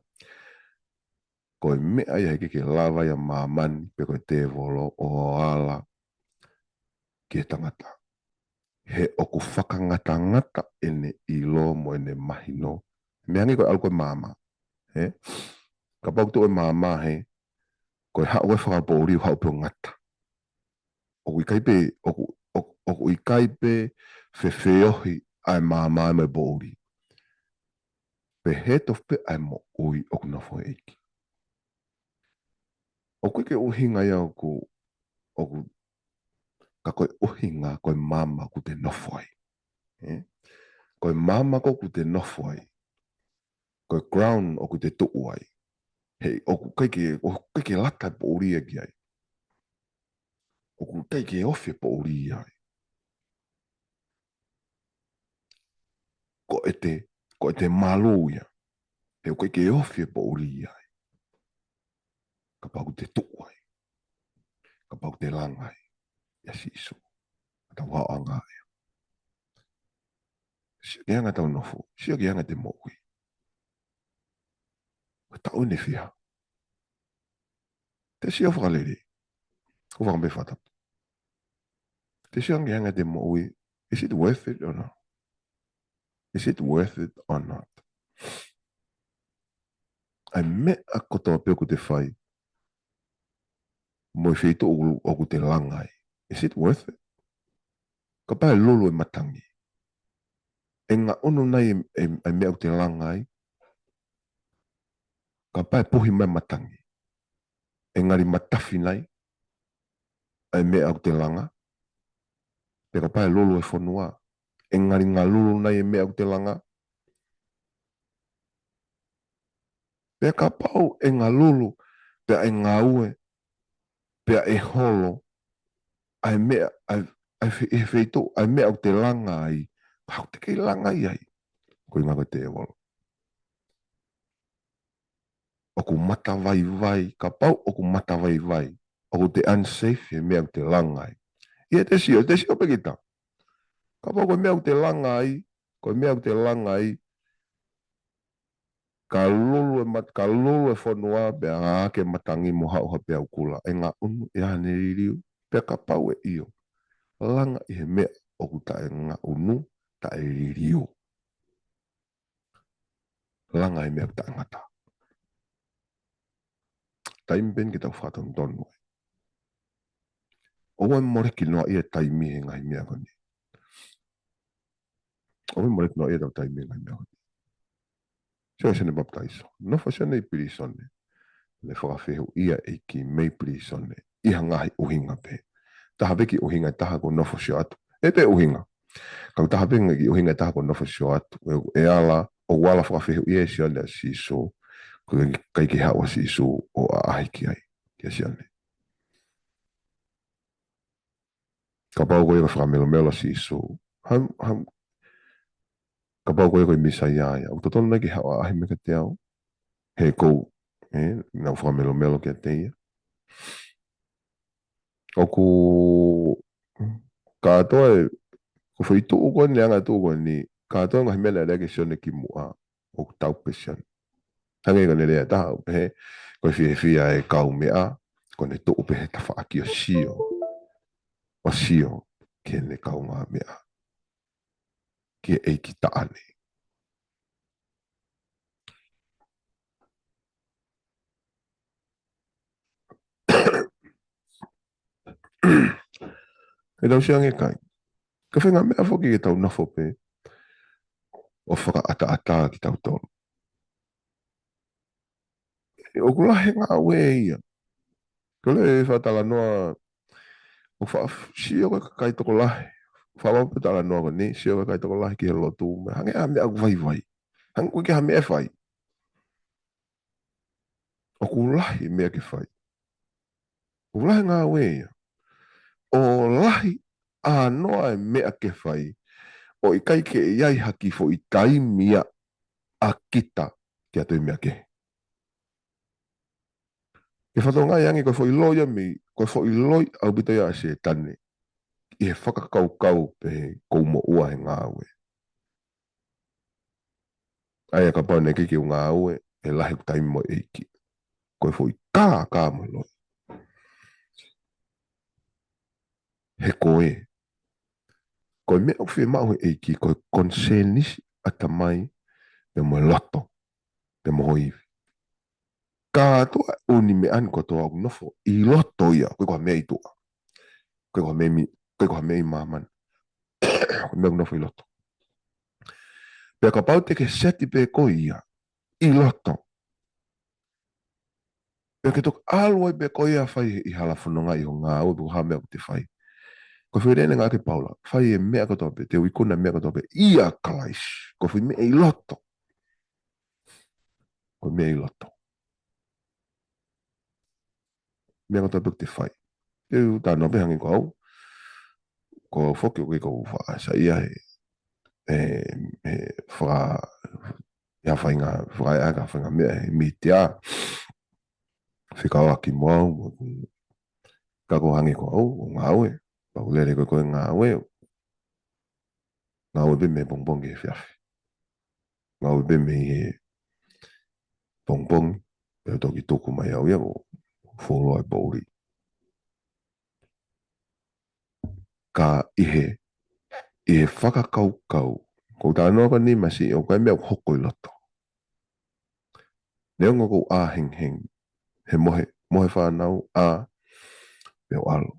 Ko e meʻa ia he ʻikai ke lava ia ʻe māmani pe ko e tēvolo ʻo ala ki he tangata. He ʻoku fakangatangata ʻene ʻilo mo ʻene mahino. Meʻa hangē ko e ʻalu ko e maama. He? Kapau ʻoku tuʻu e maama he, ko e haʻu e fakapoʻuli ʻoku haʻu pē ʻo ngata. ʻOku ʻikai pē, ʻoku, ʻoku, ʻoku ʻikai pē fefeohi ʻa e maama mo e poʻuli. Pehē tofu pē ʻa e moʻui ʻoku nofo he ʻEiki. ʻOku ʻikai ke ʻuhinga ia ʻoku, ʻoku, ka ko e ʻuhinga ko e maama ʻoku te nofo ai. ʻE? Ko e maama ko ē ʻoku te nofo ai. Ko e ground ʻoku te tuʻu ai. He ʻoku ʻikai ke, ʻoku ʻikai ke lata e poʻuli ia ki ai. ʻOku ʻikai ke ofi e poʻuli ia ai. Ko ʻete, ko ʻete malu ia. He ʻoku ʻikai ke ofi e poʻuli ia ai. Kapau ʻoku te tuʻu ai. Kapau ʻoku te langa ai. ʻIa Sīsū. Ka tau hao anga ia. Sio ki he anga ʻetau nofo. Sio ki he anga ʻete moʻui. Ko e taʻu ʻeni fiha. Te sio fakalelei. Ko fakameʻa fatapu. Te sio ange ki he anga ʻete moʻui. Is it worth it or not? Is it worth it or not? ʻA e meʻa kotoa pē ʻoku te fai. Mo e feituʻu ʻoku te langa ai. Is it worth it? Kapau ʻe lulu e matangi. ʻE ngaʻunu nai e, e, e meʻa ʻoku te langa ai. Kapau ʻe puhi mai e matangi. ʻE ngali matafi nai. ʻA e meʻa ʻoku te langa. Pea kapau ʻe lulu e fonua. ʻE ngali ngalulu nai e meʻa ʻoku te langa. Pea kapau ʻe ngalulu, pea ʻe ngāue, pea ʻe holo, ʻa e meʻa, ʻa e, ʻa e fe-, ʻe feituʻu, ʻa e meʻa ʻoku te langa ai, pea ʻoku te kei langa ai ai. Ko e ʻuhinga ko e tēvolo. ʻOku matavaivai, kapau ʻoku matavaivai, ʻoku te unsafe he meʻa ʻoku te langa ai. ʻIa te sio, te sio pē kita. Kapau ko e meʻa ʻoku te langa ai, ko e meʻa ʻoku te langa ai, Ka lulu e mat-, ka lulu e fonua, pea ake matangi mo haʻu ha peau kula. ʻE ngaʻunu, ʻe ʻā ne liliu, pea kapau ʻe ʻio. Langa ʻi he meʻa ʻoku taʻengaʻunu, taʻeliliu. Langa ʻi he meʻa ʻoku taʻengata. Taimi pē eni ke tau fakatonutonu ai. ʻOua ʻe moleki noa ʻi he taimi he ngaahi meʻa ko eni. ʻOua ʻe moleki noa ʻi he tau taimi he ngaahi meʻa ko eni. Sio Sione Papitaiso. Nofo Sione ʻi pilīsone. Ne fakafehuʻia ʻe he ʻEiki mei pilīsone. ʻI ha ngaahi ʻuhinga pē. Taha pē kiʻi ʻuhinga ʻe taha kuo nofo Sione atu. ʻE pē ʻuhinga. Ka ʻoku taha pē kiʻi ʻuhinga ʻe taha kuo nofo Sione atu. ʻE, ʻe ala, ʻoku ala fakafehuʻia ʻe Sione ʻa Sīsū. ʻOku ʻikai ke haʻu ʻa Sīsū ʻo ʻaʻahi ki ai. Kia Sione. Kapau ko ia ko e fakamelomelo ʻa Sīsū. Ham, ham, kapau ko ia ko e Mīsaia ia. ʻOku totonu nai ke haʻu ʻo ʻaʻahi mei kiate au. He ʻoku, ē, nau fakamelomelo kiate ia. ʻOku, kātoa e, ko e foʻi tuʻu ko eni, anga tuʻu ko eni, kātoa ngaahi meʻa naʻe lea ki ai ʻa Sione kimuʻa, ʻoku tau pē Sione. Hangē ko ʻene lea ʻe taha, ʻoku pehē, ko e fiefia e kaumeʻa, ko ʻene tuʻu pē he tafaʻaki ʻo Sio, ʻo Sio, ki heʻene kaungāmeʻa. Ki he ʻeiki taʻane. ʻE tau sio ange kai. Ka fenga meʻa foki ke tau nofo pē ʻo fakaʻataʻatā kitautolu. ʻOku lahi e ngāue ia. Ko e lea ʻe fakatalanoa, ʻoku fa-, sio ko e kakai tokolahi. Fakaʻamu pē talanoa ko eni, sio ko e kakai tokolahi ki he lotu. Mo e hangē ha meʻa ʻoku vaivai. Hangē ʻoku ʻikai ha meʻa ʻe fai. ʻOku lahi e meʻa ke fai. ʻOku lahi e ngāue ia. ʻOku lahi ʻānoa e meʻa ke fai. ʻOku ʻikai ke ʻi ai ha kiʻi foʻi taimi ia ʻa kita ke ʻatu e meʻa kehe. Ke fakatokangaʻi ange ko e foʻi loi ia mei, ko e foʻi loi ʻaupito ia ʻa Sētane. ʻI he fakakaukau pē he ʻoku ou moʻua he ngāue. ʻA ia kapau naʻe ʻikai ke u ngāue, ʻe lahi ʻeku taimi mo e ʻEiki. Ko e foʻi kākā mo e loi. He ko e. Ko e meʻa ʻoku fiemaʻu he ʻEiki, ko e konisēnisi ʻatamai, pea mo e loto, pea mo ho ivi. Kātoa ʻū meʻa ni kotoa ʻoku nofo ʻi loto ia, ʻoku ʻikai ko ha meʻa ʻi tuʻa. ʻOku ʻikai ko ha meʻa ʻi mi-, ʻoku ʻikai ko ha meʻa ʻi māmani. Ko e meʻa ʻoku nofo ʻi loto. Pea kapau te ke seti pē ko ia, ʻi loto. Pea ke toki ʻalu ai pē ko ia fai ʻi he hala fononga ʻi ho ngāue pe ko ha meʻa ʻoku te fai. Ko e foʻi lea naʻe ngāueʻaki ʻe Paula, fai e meʻa kotoa pē, te u ikuna e meʻa kotoa pē, ʻia Kalaisi. Ko e foʻi meʻa ʻi loto. Ko e meʻa ʻi loto. Meʻa kotoa pē ʻoku te fai. Te u talanoa pē hangē ko au. Ko au foki ʻoku ʻikai ko u faʻa saiʻia he, he, he faka-, ʻi ha faʻahinga, fakaʻeʻa ha faʻahinga meʻa he mītia. Fekauʻaki mo au, mo ʻeku, ka ko e hangē ko au, ʻoku ngāue. Pea ʻoku lele ko e ko e ngāue. Ngāue pē mei he pongipongi ki he efiafi. Ngāue pē mei he pongipongi, pea toki tuku mai au ia ʻo fuoloa e poʻuli. Ka ʻi he, ʻi he fakakaukau, ko e talanoa ko eni masiʻi, ʻoku ʻikai meʻa ʻoku hoko ʻi loto. Neongo ʻoku ou ʻā hengihengi, he mohe, mohe fānau, ʻā, pea u ʻalu.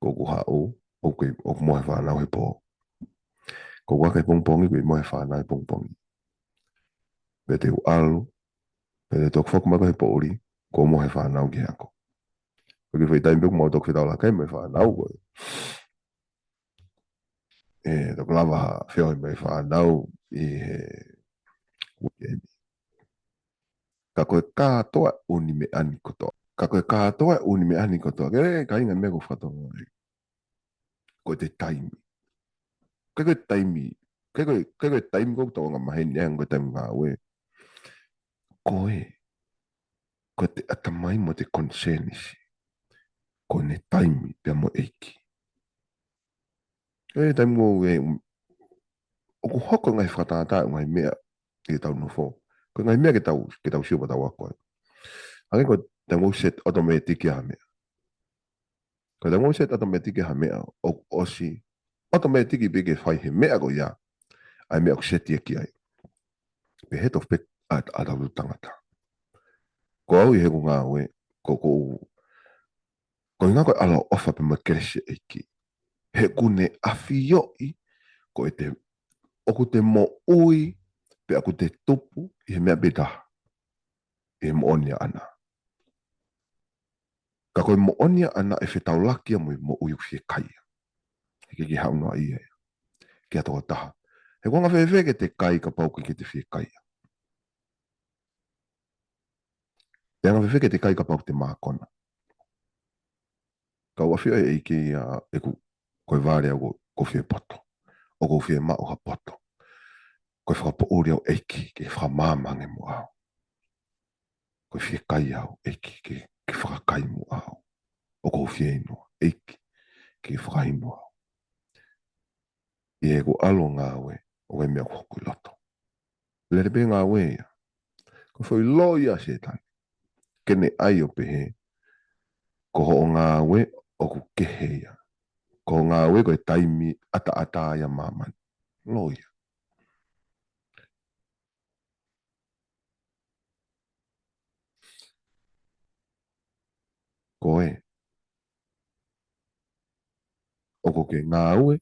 Ko ʻeku haʻu, ʻoku, ʻoku mohe fānau he pō. Ko ʻeku ʻā he pongipongi, ʻoku mohe fānau he pongipongi. Pea te u ʻalu, pea te u toki foki mai ko ē he poʻuli, kuo mohe fānau ki he ako. Ko e kiʻi foʻi taimi pē ʻoku mau toki fetaulaki ai mo e fānau ko ē. ʻE, toki lava ha feohi mo e fānau ʻi he uikeʻeni. Ka ko e kātoa ʻū meʻa ni kotoa. Ka ko e kātoa ʻū meʻa ni kotoa. Ke kāinga meʻa ʻoku ou fakatokangaʻi. Ko e taimi. Ka ko e taimi. Ka ko e, ka ko e taimi ʻoku tau anga maheni, ʻa ia ko e taimi ngāue. Ko e. Ko e ʻatamai mo e konisēnisi. Ko ʻene taimi pea mo e ʻEiki. ʻE taimi ʻoku, ʻe, ʻoku hoko e ngaahi fakatātā, ngaahi meʻa ʻi heʻetau nofo. Ko e ngaahi meʻa ke tau, ke tau sio pea tau ako ai. Hangē ko e taimi ʻoku set automatic ha meʻa. Ko e taimi ʻoku set automatic ha meʻa, ʻoku ʻosi automatic pē ke fai he meʻa ko ia ʻa e meʻa ʻoku set ia ki ai. Pehē tofu pē ʻa, ʻa tautolu tangata. Ko au ʻi heʻeku ngāue, ko, ko, ko e ʻuhinga ko e ʻaloʻofa pē mo e kelesi ʻa e ʻEiki. He ʻoku ne ʻafioʻi, ko e te, ʻoku te moʻui, pea ʻoku te tupu, ʻi he meʻa pē taha. ʻI he moʻoni ʻaʻana. Ka ko e moʻoni ʻaʻana ʻe fetaulaki ia mo e moʻui ʻoku fiekaia. ʻIkai ke haʻu noa ia ia. Ki ha tokotaha. He ko e anga fēfē ke te kai kapau ʻoku ʻikai ke te fiekaia. He anga fēfē ke te kai kapau ʻoku te mākona. Ka ʻoku ʻafioʻi ʻe he ʻEiki ia ʻeku, ko e vale au ʻoku ou fie poto. ʻOku ou fie maʻu ha poto. Ko e fakapoʻuli au ʻEiki, ke fakamāmani mo au. Ko e fiekaia au ʻEiki, ke, ke fakakai mo au. ʻOku ou fie inu au ʻEiki, ke fakainu au. ʻI heʻeku ʻalu ʻo ngāue, ʻoku ʻi ai e meʻa ʻoku hoko ʻi loto. Lele pē ngāue ia. Ko e foʻi loi ʻa Sētane. Ke ne ʻai ʻo pehē, ko hoʻo ngāue ʻoku kehe ia. Ko hoʻo ngāue ko e taimi ʻataʻatā ia ʻa māmani. Loi ia. Ko e. ʻOku ke ngāue,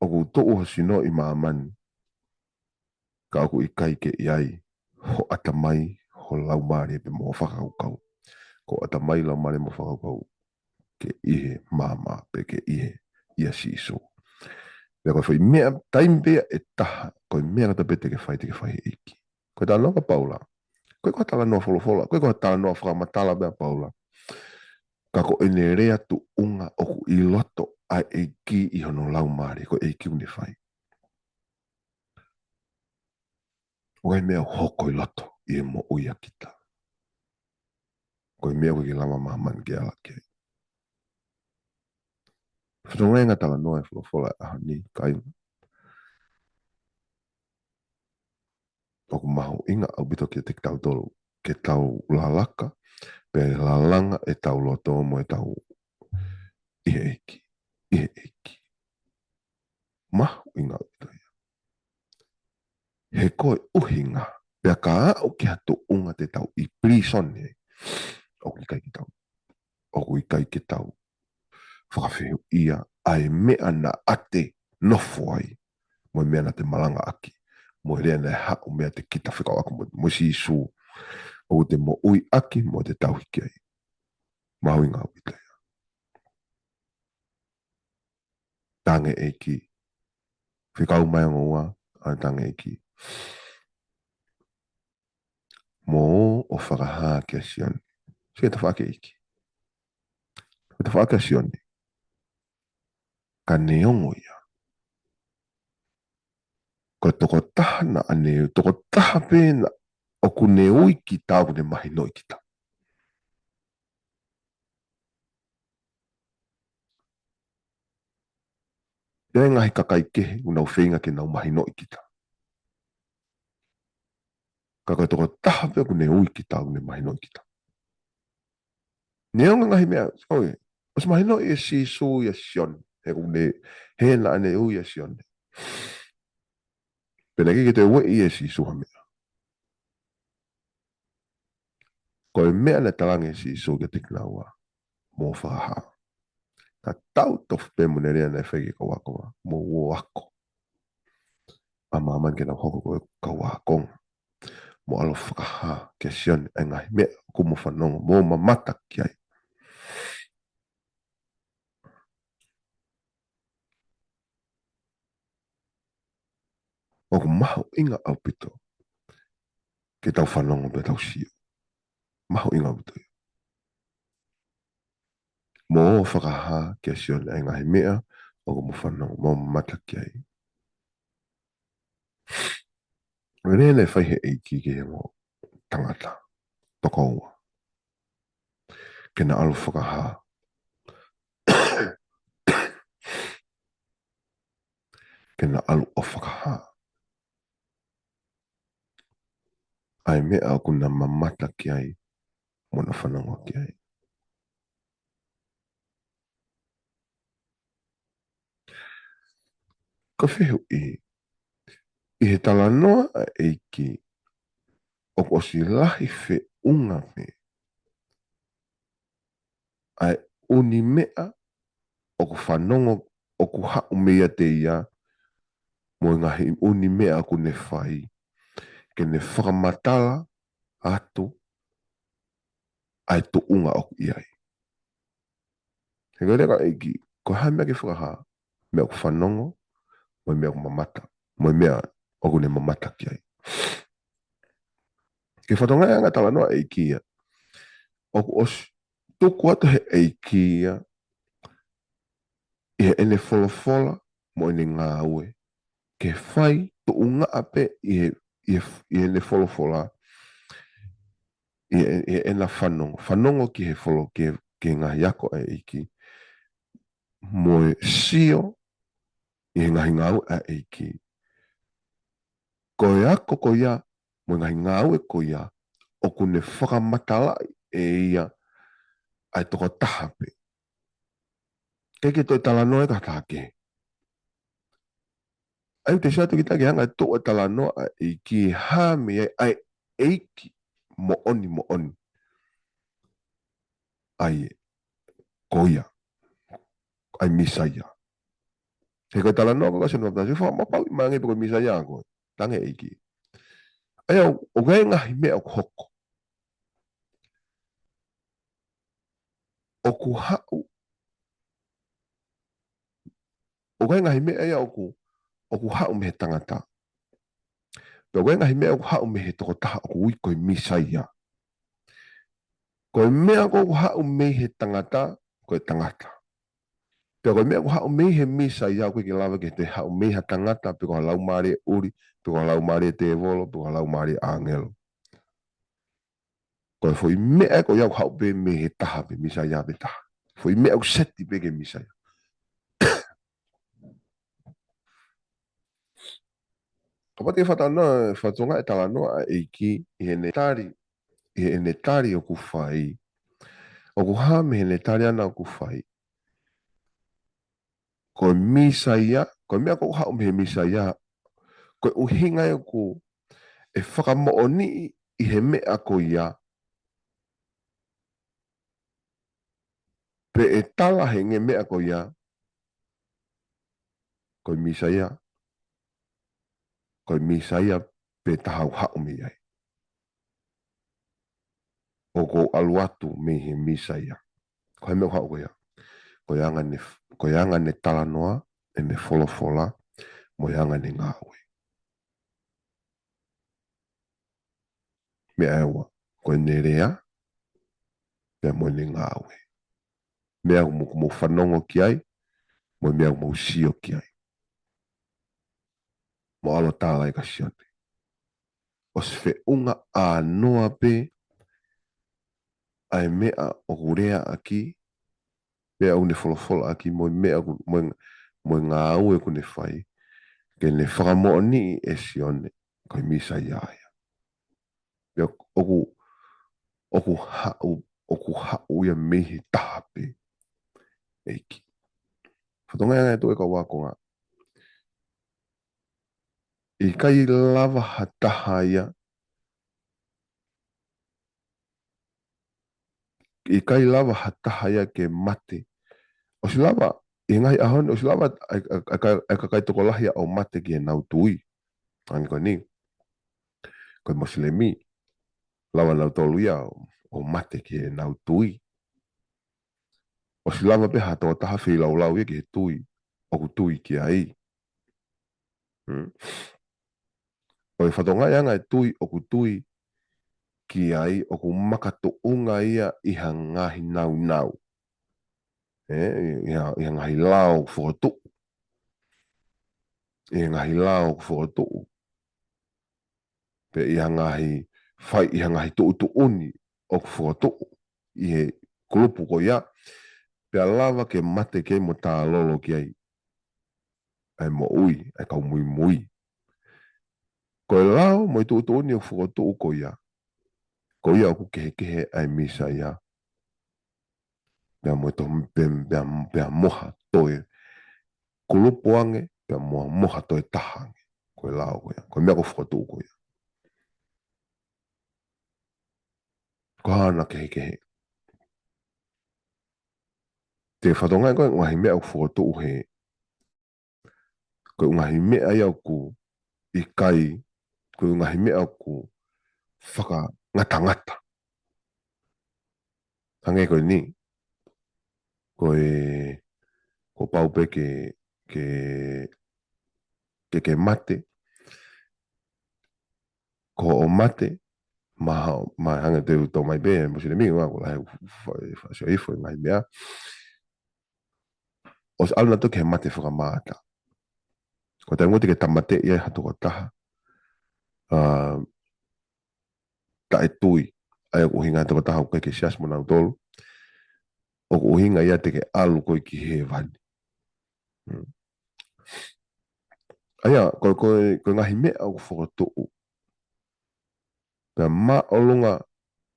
ʻoku tuʻu ho sino ʻi māmani, ka ʻoku ʻikai ke ʻi ai ho ʻatamai, ho laumālie pea mo e fakakaukau. Ko e ʻatamai, laumālie mo e fakakaukau, ke ʻi he maama, pe ke ʻi he ʻia Sīsū. Pea ko e foʻi meʻa, taimi pē ia ʻe taha, ko e meʻa kotoa pē te ke fai, te ke fai he ʻEiki. Ko e talanoa ʻa Paula. ʻIkai ko ha talanoa folofola, ʻikai ko ha talanoa fakamatala pē ʻa Paula. Ka ko ʻene lea tuʻunga ʻoku ʻi loto ʻa e ʻEiki ʻi hono laumālie, ko e ʻEiki ʻoku ne fai. ʻOku ʻi ai e meʻa ʻoku hoko ʻi loto ʻi he moʻui ʻa kita. Ko e meʻa ʻoku ʻikai ke lava māmani ke ala ki ai. Fatongia e ngaahi talanoa ʻa e folofola ʻaho ni, kāinga. ʻOku mahuʻinga ʻaupito kiate kitautolu, ke tau lalaka, pea lalanga ʻetau loto mo ʻetau ʻi he ʻEiki, ʻi he ʻEiki. Mahuʻinga ʻaupito ia. He ko e ʻuhinga, pea ka aʻu ki ha tuʻunga te tau ʻi pilīsone ai, ʻoku ʻikai ke tau, ʻoku ʻikai ke tau fakafehuʻia ʻa e meʻa naʻa te nofo ai, mo e meʻa naʻa te malangaʻaki, mo e lea naʻe haʻu meiate kita fekauʻaki mo, mo Sīsū, ʻoku te moʻui ʻaki mo te tauhi ki ai. Mahuʻinga ʻaupito ia. Tangi ʻEiki. Fekau mai ongo ua, ʻa e tangi ʻEiki. Mo ō ʻo fakahā kia Sione. Sio ki he tafaʻaki ʻEiki. Ko e tafaʻaki ʻa Sione. Ka neongo ia. Ko e tokotaha naʻa ne, tokotaha pē naʻa ʻoku ne ui kita, ʻoku ne mahinoʻi kita. ʻI ai e ngaahi kakai kehe, ʻoku nau feinga ke nau mahinoʻi kita. Ka ko e tokotaha pē ʻoku ne ui kita, ʻoku ne mahinoʻi kita. Neongo e ngaahi meʻa, ʻoku, ʻosi mahinoʻi ʻe Sīsū ia Sione, he ʻoku ne, he naʻa ne ui ʻa Sione. Pea naʻe ʻikai ke toe ueʻi ʻe Sīsū ha meʻa. Ko e meʻa naʻe talaange ʻe Sīsū kiate kinaua, mo fakahā. Ka tau tofu pē mo ʻene lea naʻe fai ki he kau ako, mo ō ʻo ako. ʻA māmani ke nau hoko ko e kau ākonga. Mo ʻalu ʻo fakahā kia Sione ʻa e ngaahi meʻa ʻoku mo fanongo, mo mamata ki ai. ʻOku mahuʻinga ʻaupito ke tau fanongo pea tau sio. Mahuʻinga ʻaupito ia. Mo ō ʻo fakahā kia Sione ʻa e ngaahi meʻa ʻoku mo fanongo, mo mamata ki ai. Ko e lea naʻe fai ʻe he ʻEiki ki he ongo tangata. Tokoua. Ke na ʻalu ʻo fakahā. Ke na ʻalu ʻo fakahā. ʻa e meʻa ʻoku na mamata ki ai, mo na fanongo ki ai. Ko e fehuʻi, ʻi he talanoa ʻa e ʻEiki, ʻoku ʻosi lahi feʻunga pē ʻa e ʻū meʻa ʻoku fanongo, ʻoku haʻu meiate ia, mo e ngaahi ʻū meʻa ʻoku ne fai, ke ne fakamatala atu ʻa e tuʻunga ʻoku ʻi ai. He ko e lea ʻa e ʻEiki, ko e hā e meʻa ke fakahā, meʻa ʻoku fanongo, mo e meʻa ʻoku mamata, mo e meʻa ʻoku ne mamata ki ai. Ke fatongia ʻa e anga talanoa ʻa e ʻEiki ia. ʻOku ʻosi tuku atu he ʻEiki ia, ʻi heʻene folofola, mo ʻene ngāue. Ke fai tuʻunga pē ʻi he, ʻi he, ʻi heʻene folofola, ʻi he, ʻi heʻena fanongo. Fanongo ki he folo, ki he, ki he ngaahi ako ʻa e ʻEiki. Mo e sio, ʻi he ngaahi ngāue ʻa e ʻEiki. Ko e ako ko ia, mo e ngaahi ngāue ko ia, ʻoku ne fakamatalaʻi ʻe ia, ʻa e tokotaha pē. ʻIkai ke toe talanoa ʻe ha taha kehe. ʻA ia te siatu kita ke anga e toʻo e talanoa ʻa e ʻEiki hā mei ai ʻa e ʻEiki moʻoni moʻoni. ʻA ia, ko ia, ʻa e Mīsaia. He ko e talanoa ko e Sione Papitaiso, fakamapauʻi mai ange pe ko e Mīsaia ko e, talaange ʻe he ʻEiki. ʻA ia, ʻoku ʻi ai e ngaahi meʻa ʻoku hoko. ʻOku haʻu. ʻOku ʻi ai e ngaahi meʻa ia ʻoku, ʻoku haʻu mei he tangata. Pea ʻoku ʻi ai e ngaahi meʻa ʻoku haʻu mei he tokotaha ʻoku ui ko e Mīsaia. Ko e meʻa ʻoku haʻu mei he tangata, ko e tangata. Pea ko e meʻa ʻoku haʻu mei he Mīsaia, ʻoku ʻikai ke lava ke toe haʻu mei ha tangata, pe ko ha laumālie ʻuli, pe ko ha laumālie tēvolo, pe ko ha laumālie ʻāngelo. Ko e foʻi meʻa ko ia ʻoku haʻu pē mei he taha pē, Mīsaia pē taha. Foʻi meʻa ʻoku seti pē ki he Mīsaia. Kapau te ke fatongia, fatongia e talanoa ʻa e ʻEiki, ʻi heʻene tali, ʻi heʻene tali ʻoku fai. ʻOku hā mei heʻene tali ʻana ʻoku fai. Ko e Mīsaia, ko e meʻa ʻoku haʻu mei he Mīsaia, ko e ʻuhinga ia ʻoku ʻe fakamoʻoniʻi ʻi he meʻa ko ia, pe ʻe tala hangē meʻa ko ia, ko e Mīsaia, ko e Mīsaia pē taha ʻoku haʻu mei ai. ʻOku ou ʻalu atu mei he Mīsaia. Ko e meʻa ʻoku haʻu ko ia. Ko e anga ʻene, ko e anga ʻene talanoa, ʻene folofola, mo e anga ʻene ngāue. Meʻa ʻe ua, ko ʻene lea, pea mo ʻene ngāue. Meʻa ʻoku mou, mou fanongo ki ai, mo e meʻa ʻoku mou sio ki ai. Mo ʻalu ʻo tala ʻe Sione. ʻOsi feʻunga ʻānoa pē, ʻa e meʻa ʻoku lea ʻaki, meʻa ʻoku ne folofola ʻaki, mo e meʻa ʻoku, mo e, mo e ngāue ʻoku ne fai. Ke ne fakamoʻoniʻi ʻe Sione, ko e Mīsaia ia. Pea ʻoku, ʻoku haʻu, ʻoku haʻu ia mei he taha pē. ʻEiki. Fatongia ange atu e kau ākonga. ʻIkai lava ha taha ia. ʻIkai lava ha taha ia ke mate. ʻOsi lava, ʻi he ngaahi ʻaho ni, ʻosi lava, ʻa e, ʻa e, ʻa e, ʻa e kakai tokolahi ia ʻo mate ki heʻenau tui. Hangē ko eni. Ko e Mosilemi. Lava nautolu ia ʻo, ʻo mate ki heʻenau tui. ʻOsi lava pē ha tokotaha feilaulau ia ki he tui. ʻOku tui ki ai. Hmm. ʻOku fatongia ange e tui ʻoku tui ki ai ʻoku makatuʻunga ia ʻi ha ngaahi naunau. ʻE, ʻi ha, ʻi ha ngaahi lao fokotuʻu. ʻI ha ngaahi lao fokotuʻu. Pe ʻi ha ngaahi fai, ʻi ha ngaahi tuʻutuʻuni ʻoku fokotuʻu. ʻI he kulupu ko ia. Pea lava ke mate ki ai mo tālolo ki ai. ʻA e moʻui, ʻa e kau muimui. Ko e lao mo e tuʻutuʻuni ʻoku fokotuʻu ko ia, ko ia ʻoku kehekehe ai e Mīsaia. Pea mo e to-, pea, pea, pea mo ha toe kulupu ange, pea mo, mo ha toe taha ange. Ko e lao ko ia, ko e meʻa ʻoku fokotuʻu ko ia. Ko hana kehekehe. Te fatonga ko e ngaahi meʻa ʻoku fokotuʻu he, ko e ngaahi meʻa ia ʻoku ʻikai, ko e ngaahi meʻa ʻoku fakangatangata. Hangē ko eni, ko e, kuo pau pē ke, ke, ke, ke mate, ko hoʻo mate, ma, ma hangē te u tō mai pē, Mosilemi, ma ko lahi fa-, fa-, sio ifo e ngaahi meʻa. ʻOsi ʻalu nautolu ki he mate fakamaʻata. Ko e taimi ʻoku te ke tāmateʻi ai ha tokotaha, ʻa, taʻetui, ʻa ia ʻoku ʻuhinga he tokotaha ʻoku ʻikai ke siasi mo nautolu, ʻoku ʻuhinga ia te ke ʻalu koe ki hēvani. Hmm. ʻA ia, ko, ko, ko e ngaahi meʻa ʻoku fokotuʻu. Pea māʻolunga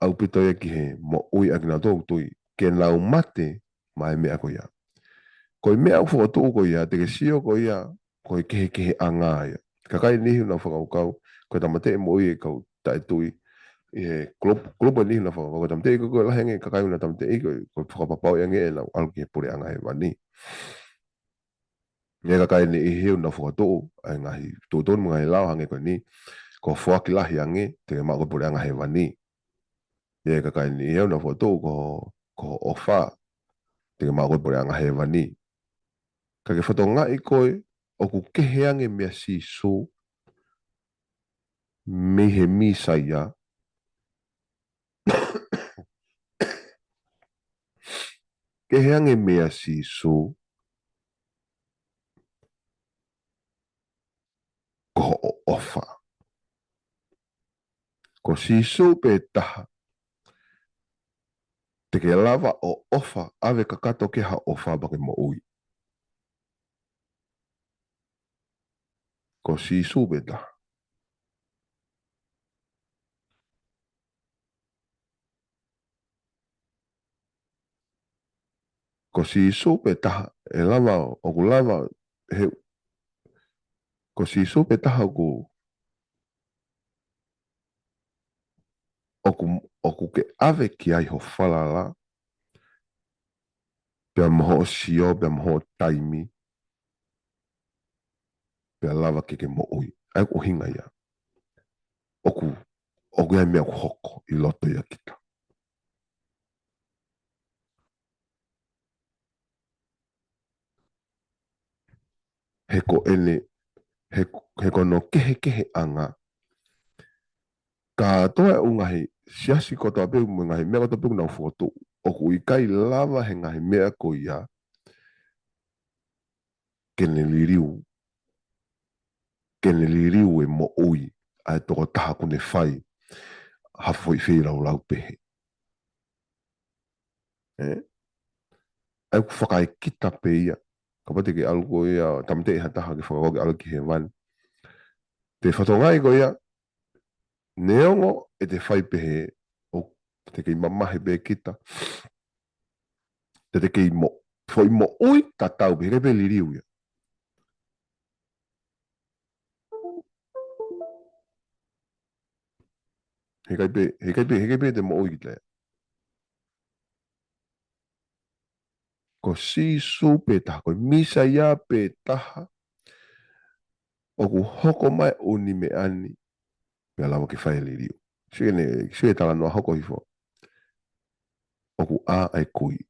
ʻaupito ia ki he moʻui ʻa kinautolu ʻoku tui, ke nau mate maʻa e meʻa ko ia. Ko e meʻa ʻoku fokotuʻu ko ia, te ke sio ko ia, ko e kehekeheʻanga ia. Kakai niʻihi ʻoku nau fakakaukau, ko e tāmateʻi moʻui e kau taʻetui, ʻi he kulupu, kulupu niʻihi ʻoku nau fakakaukau, ko e tāmateʻi ko, ko e lahi ange kakai ʻoku nau tāmateʻi ko, ko e fakapapauʻi ange ʻenau ʻalu ki he puleʻanga hēvani. ʻI he kakai niʻihi ʻoku nau fokotuʻu ʻa e ngaahi tuʻutuʻuni mo e ngaahi lao hangē ko eni, ko e foaki lahi ange, te ke maʻu koe puleʻanga hēvani. ʻI he kakai niʻihi ʻoku nau fokotuʻu ko, ko e ʻofa, te ke maʻu koe puleʻanga hēvani. Ka ke fatongaʻi koe, ʻoku kehe ange meia Sīsū, mei he Mīsaia, kehe ange meia Sīsū, ko hoʻo ʻofa. Ko Sīsū pē taha, te ke lava ʻo ʻofa, ʻave kakato ki ai ha ʻofa pea ke moʻui. Ko Sīsū pē taha. Ko Sīsū pē taha, ʻe lava, ʻoku lava, he, ko Sīsū pē taha ʻoku, ʻoku, ʻoku ke ʻave ki ai ho falala, pea mo hoʻo sio, pea mo hoʻo taimi, pea lava ke ke moʻui. ʻA ia ʻoku ʻuhinga ia. ʻOku, ʻoku ʻi ai e meʻa ʻoku hoko ʻi loto ʻia kita. He ko ʻene, he, he ko hono kehekeheʻanga. Kātoa e ʻū ngaahi siasi kotoa pē mo e ngaahi meʻa kotoa pē ʻoku nau fokotuʻu, ʻoku ʻikai lava he ngaahi meʻa ko ia ke ne liliu, ke ne liliu e moʻui ʻa e tokotaha ʻoku ne fai ha foʻi feilaulau pehē. ʻE? ʻA ia ʻoku fakaekita pē ia. Kapau te ke ʻalu koe ia, tāmateʻi ha taha ke fakakaukau ke ʻalu ki hēvani. Te fatongaʻi koe ia, neongo ʻete fai pehē, ʻo te kei mamahi pē kita. Te te kei mo, foʻi moʻui tatau pē, heʻikai pē liliu ia. Heʻikai pē, heʻikai pē, heʻikai pē te moʻui kita ia. Ko Sīsū pē taha, ko e Mīsaia pē taha, ʻoku hoko mai ʻū meʻa ni, pea lava ke fai e liliu. Sio ki he, sio ki he talanoa hoko hifo. ʻOku ʻā ʻa e kui.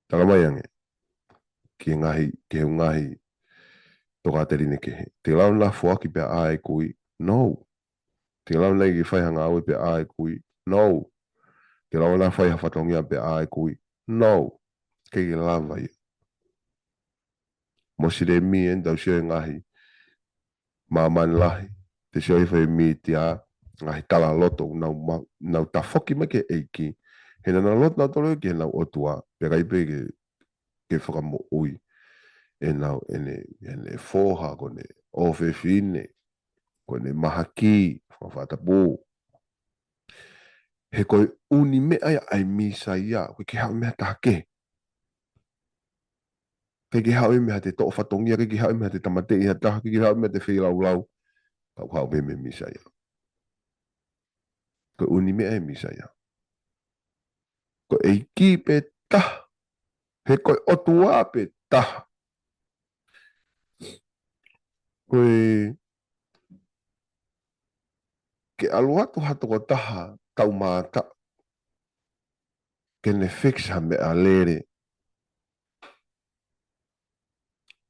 Tala mai ange. Ki he ngaahi, ki he ngaahi tokāteline kehe. Te ke lava nai foaki pea ʻā e kui. No. Te ke lava nai ke fai ha ngāue pea ʻā e kui. No. Te ke lava nai fai ha fatongia pea ʻā e kui. No. ʻIkai ke lava ia. Mosilemi ʻeni tau sio he ngaahi māmani lahi, te sio hifo he mītia, ngaahi talaloto, nau ma-, nau tafoki mai ki he ʻEiki, he naʻa nau lotu nautolu ki heʻenau ʻOtua, pea ʻikai pē ke, ke fakamoʻui ʻenau, ʻene, ʻene foha ko ʻene ʻofefine. ko ʻene mahaki, fanga fakatapu. He ko e ʻū meʻa ia ʻa e Mīsaia, ʻoku ʻikai ke haʻu mei ha taha kehe. ʻIkai ke haʻu mei ha toe toʻo fatongia, ʻikai ke haʻu mei ha toe tāmateʻi ha taha, ʻikai ke haʻu mei ha toe feilaulau. Ka ʻoku haʻu mei he Mīsaia. Ko e ʻū meʻa ʻa e Mīsaia. Ko e ʻEiki pē taha. He ko e ʻOtua pē taha. Ko e ke ʻalu atu ha tokotaha taumātaʻu ke ne fix ha meʻalele.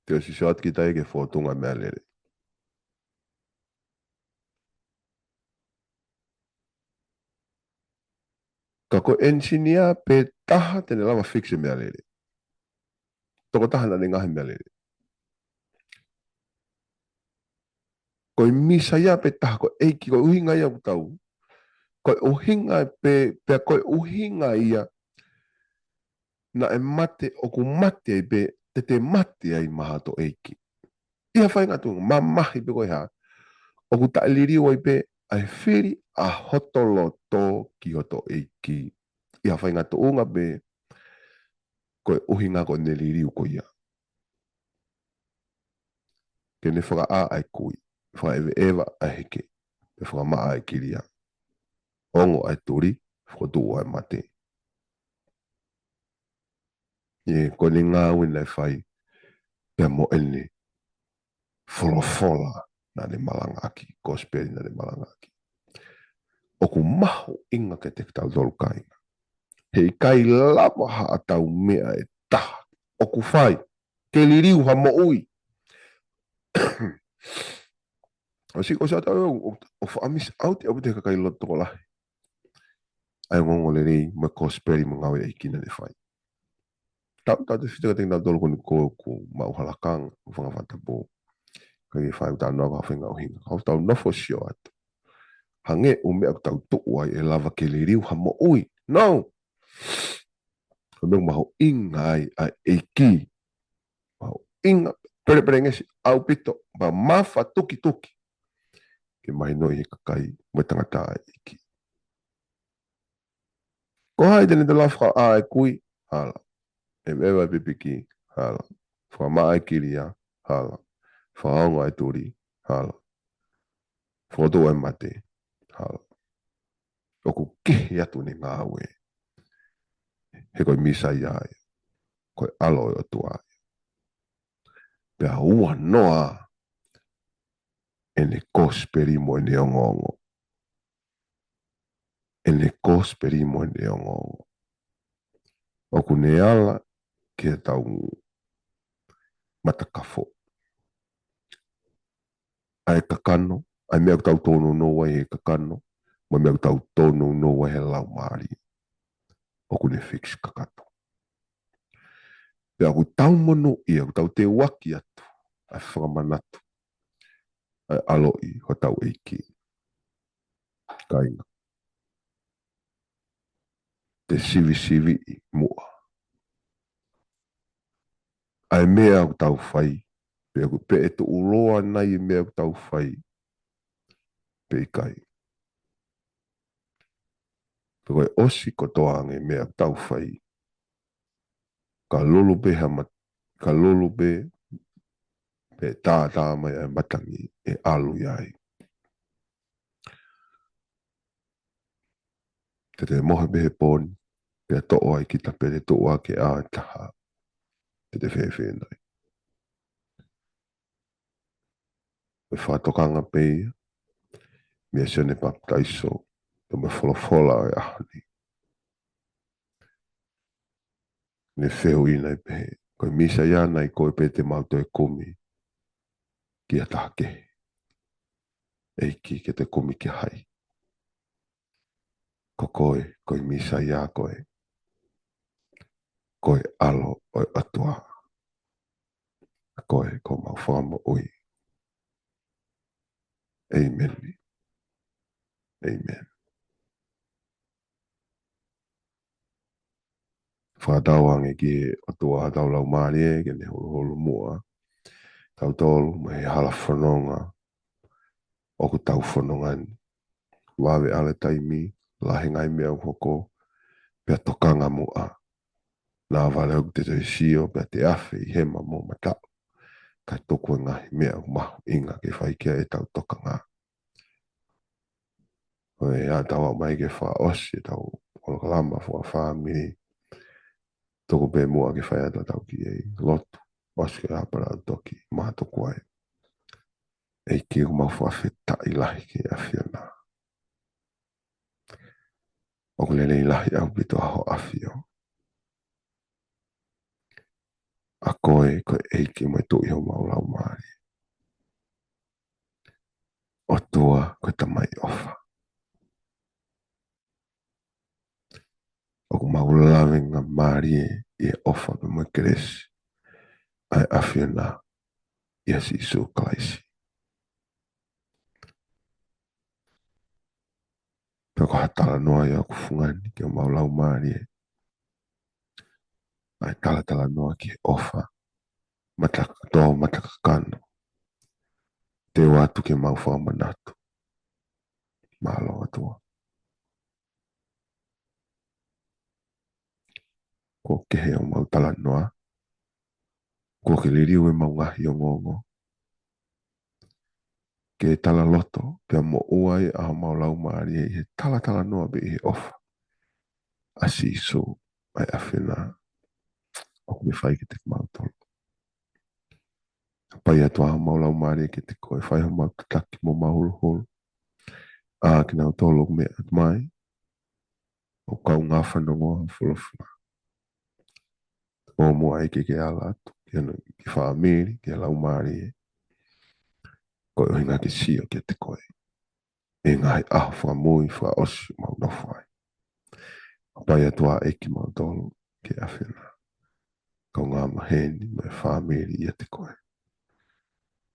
Te u sio atu kita ke fōtunga meʻalele. Ka ko e engineer pē taha te ne lava fix e meʻalele. Tokotaha naʻa ne ngaohi e meʻalele. Ko e Mīsaia pē taha, ko e ʻEiki, ko e ʻuhinga ia ʻoku tau. Ko e ʻuhinga pē, pea ko e ʻuhinga ia naʻe mate, ʻoku mate ai pē, te te mate ai maʻa hoto ʻEiki. ʻI ha faʻahinga tuʻunga, mamahi pē ko e hā, ʻoku taʻeliliu ai pē ʻa e fili ʻa hoto loto ki hoto ʻEiki. ʻI ha faʻahinga tuʻunga pē, ko e ʻuhinga ko ʻene liliu ko ia. Ke ne fakaʻā ʻa e kui, fakaʻeveʻeva ʻa e heke, pea fakamaʻa ʻa e kilia. Ongo ʻa e tuli, fokotuʻu ʻa e mate. ʻIo, ko ʻene ngāue naʻe fai, pea mo ʻene folofola naʻa ne malangaʻaki, kosipeli naʻa ne malangaʻaki. ʻOku mahuʻinga kiate kitautolu kāinga. He ʻikai lava haʻatau meʻa ʻe taha ʻoku fai ke liliu ha moʻui. ʻOsi ko e sio atu ʻo, ʻo, ʻo faʻa miss out ʻaupito he kakai loto tokolahi ʻa e ongoongolelei mo e kosipeli mo e ngāue ʻa e ʻEiki naʻa ne fai. Tau, tau te fita kiate kitautolu ko eni ko, ko maʻu ha lakanga, ko e fanga fakatapu. ʻIkai ke fai ʻetau nofo ha faʻahinga ʻuhinga. Ka ʻoku tau nofo sio atu. Hangē ʻū meʻa ʻoku tau tuʻu ai ʻe lava ke liliu ha moʻui. No! Ko e meʻa ʻoku mahuʻinga ai ʻa e ʻEiki. Mahuʻinga, pelepelengesi ʻaupito, pea mafatukituki ke mahinoʻi ʻe he kakai mo e tangata ʻa e ʻEiki. Ko hai te ne toe lava fakaʻā ʻa e kui, hala. ʻEveʻeva ʻa e pipiki, hala. Fakamaʻa ʻa e kilia, hala. Fakaongo ʻa e tuli, hala. Fokotuʻu ʻa e mate, hala. ʻOku kehe atu ʻene ngāue. He ko e Mīsaia ia. Ko e ʻAlo ʻo e ʻOtua ia. Pea ua noa ʻene kosipeli mo ʻene ongoongo. ʻEne kosipeli mo ʻene ongoongo. ʻOku ne ala ki heʻetau matakafo. ʻA e kakano, ʻa e meʻa ʻoku tau tōnounou ai he kakano, mo e meʻa ʻoku tau tōnounou ai he laumālie. ʻOku ne fix kakato. Pea ʻoku tau monūʻia, ʻoku tau teuaki atu, ʻa e fakamanatu, ʻa e ʻaloʻi hotau ʻEiki. Kāinga. Te sivisiviʻi muʻa. ʻA e meʻa ʻoku tau fai, pe ʻoku pe ʻe tuʻuloa nai e meʻa ʻoku tau fai, pe ʻikai. Pe ko e ʻosi kotoa ange e meʻa ʻoku tau fai. Ka lolo pē ha mat-, ka lolo pē, pe tātā mai ʻa e matangi ʻe ʻalu ia ai. Te te mohe pē he pō ni, pea toʻo ai kita pe te toʻo ake ʻa e taha. Te te fēfē nai. Ko e fakatokanga pē ia, meia Sione Papitaiso, pea mo e folofola ʻo e ʻaho ni. Ne fehuʻi nai pehē, ko e Mīsaia nai koe pe te mau toe kumi ki ha taha kehe. ʻEiki ke te kumi ki hai. Ko koe, ko e Mīsaia koe. Ko e ʻAlo ʻo e ʻOtua. Ko koe, ko homau fakamoʻui. ʻĒmeni. ʻĒmeni. Fakatauange ki he ʻOtua ʻa hotau laumālie, ke ne holoholo muʻa. Tautolu, mo e hala fononga. ʻoku tau fononga ni. Vave ʻa e taimi, lahi ngaahi meʻa ʻoku hoko, pea tokanga muʻa. Naʻa vale ʻoku te toe sio, pea te afe ʻi hema mo mataʻu. Kae tuku e ngaahi meʻa ʻoku mahuʻinga ke fai ki ai ʻetau tokanga. ʻOku ʻi ai ʻetau aʻu mai ke fakaʻosi ʻetau polokalama fakafāmili. Tuku pē muʻa ke fai atu ʻetau kiʻi lotu. ʻOsi ke hapa lau toki, mātuku ai. ʻEiki, ʻoku mau fakafetaʻi lahi ki he ʻAfiona. ʻOku lelei lahi ʻaupito ʻa hoʻo ʻAfio. ʻA koe ko e ʻEiki mo e Tuʻi homau laumālie. ʻOtua ko e Tamai ʻofa. ʻOku mau lavengamālie ʻi he ʻofa pea mo e kelesi ʻa e ʻAfiona ʻia Sīsū Kalaisi. Pea ko ha talanoa ia ʻoku fungani ki homau laumālie. ʻA e talatalanoa ki he ʻofa. Mata-, tō matakakano. Te u atu ke mau fakamanatu. Mālō ʻOtua. Kuo kehe homau talanoa. Kuo ke liliu ʻemau ngaahi ongoongo. Ke talaloto, pea moʻua ai ʻa homau laumālie ʻi he talatalanoa pea ʻi he ʻofa. ʻA Sīsū, ʻa e ʻAfiona. ʻOku ke fai kiate kimautolu. Hapai atu ʻa homau laumālie kiate koe, fai homau tataki mo homau holoholo. ʻA kinautolu ʻoku meʻa mai, ʻoku kaungā fanongo ʻa e folofola. ʻOmai ke ke ala atu, ki he, ki he fāmili, ki he laumālie. Ko e ʻuhinga ke sio kiate koe. ʻI he ngaahi ʻaho fakamui fakaʻosi mau nofo ai. Hapai atu ʻa e kimautolu ki he ʻAfiona. Kaungā maheni mo e fāmili ʻiate koe.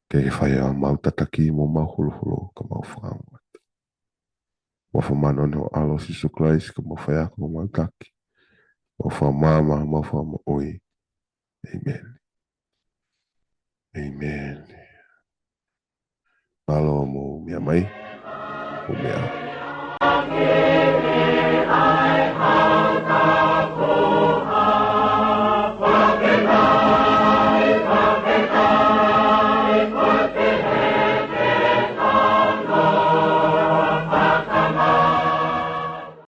Ke ke fai ʻa homau tataki mo homau holoholo ka mau fakaongo atu. Mo fa mano ne o ʻAlo Sīsū Kalaisi ka mau faiako mo mau taki. Mau fakamaama, mau fakamoʻui. ʻĒmeni. ʻĒmeni. Mālō mou meʻa mai. Mou meʻa.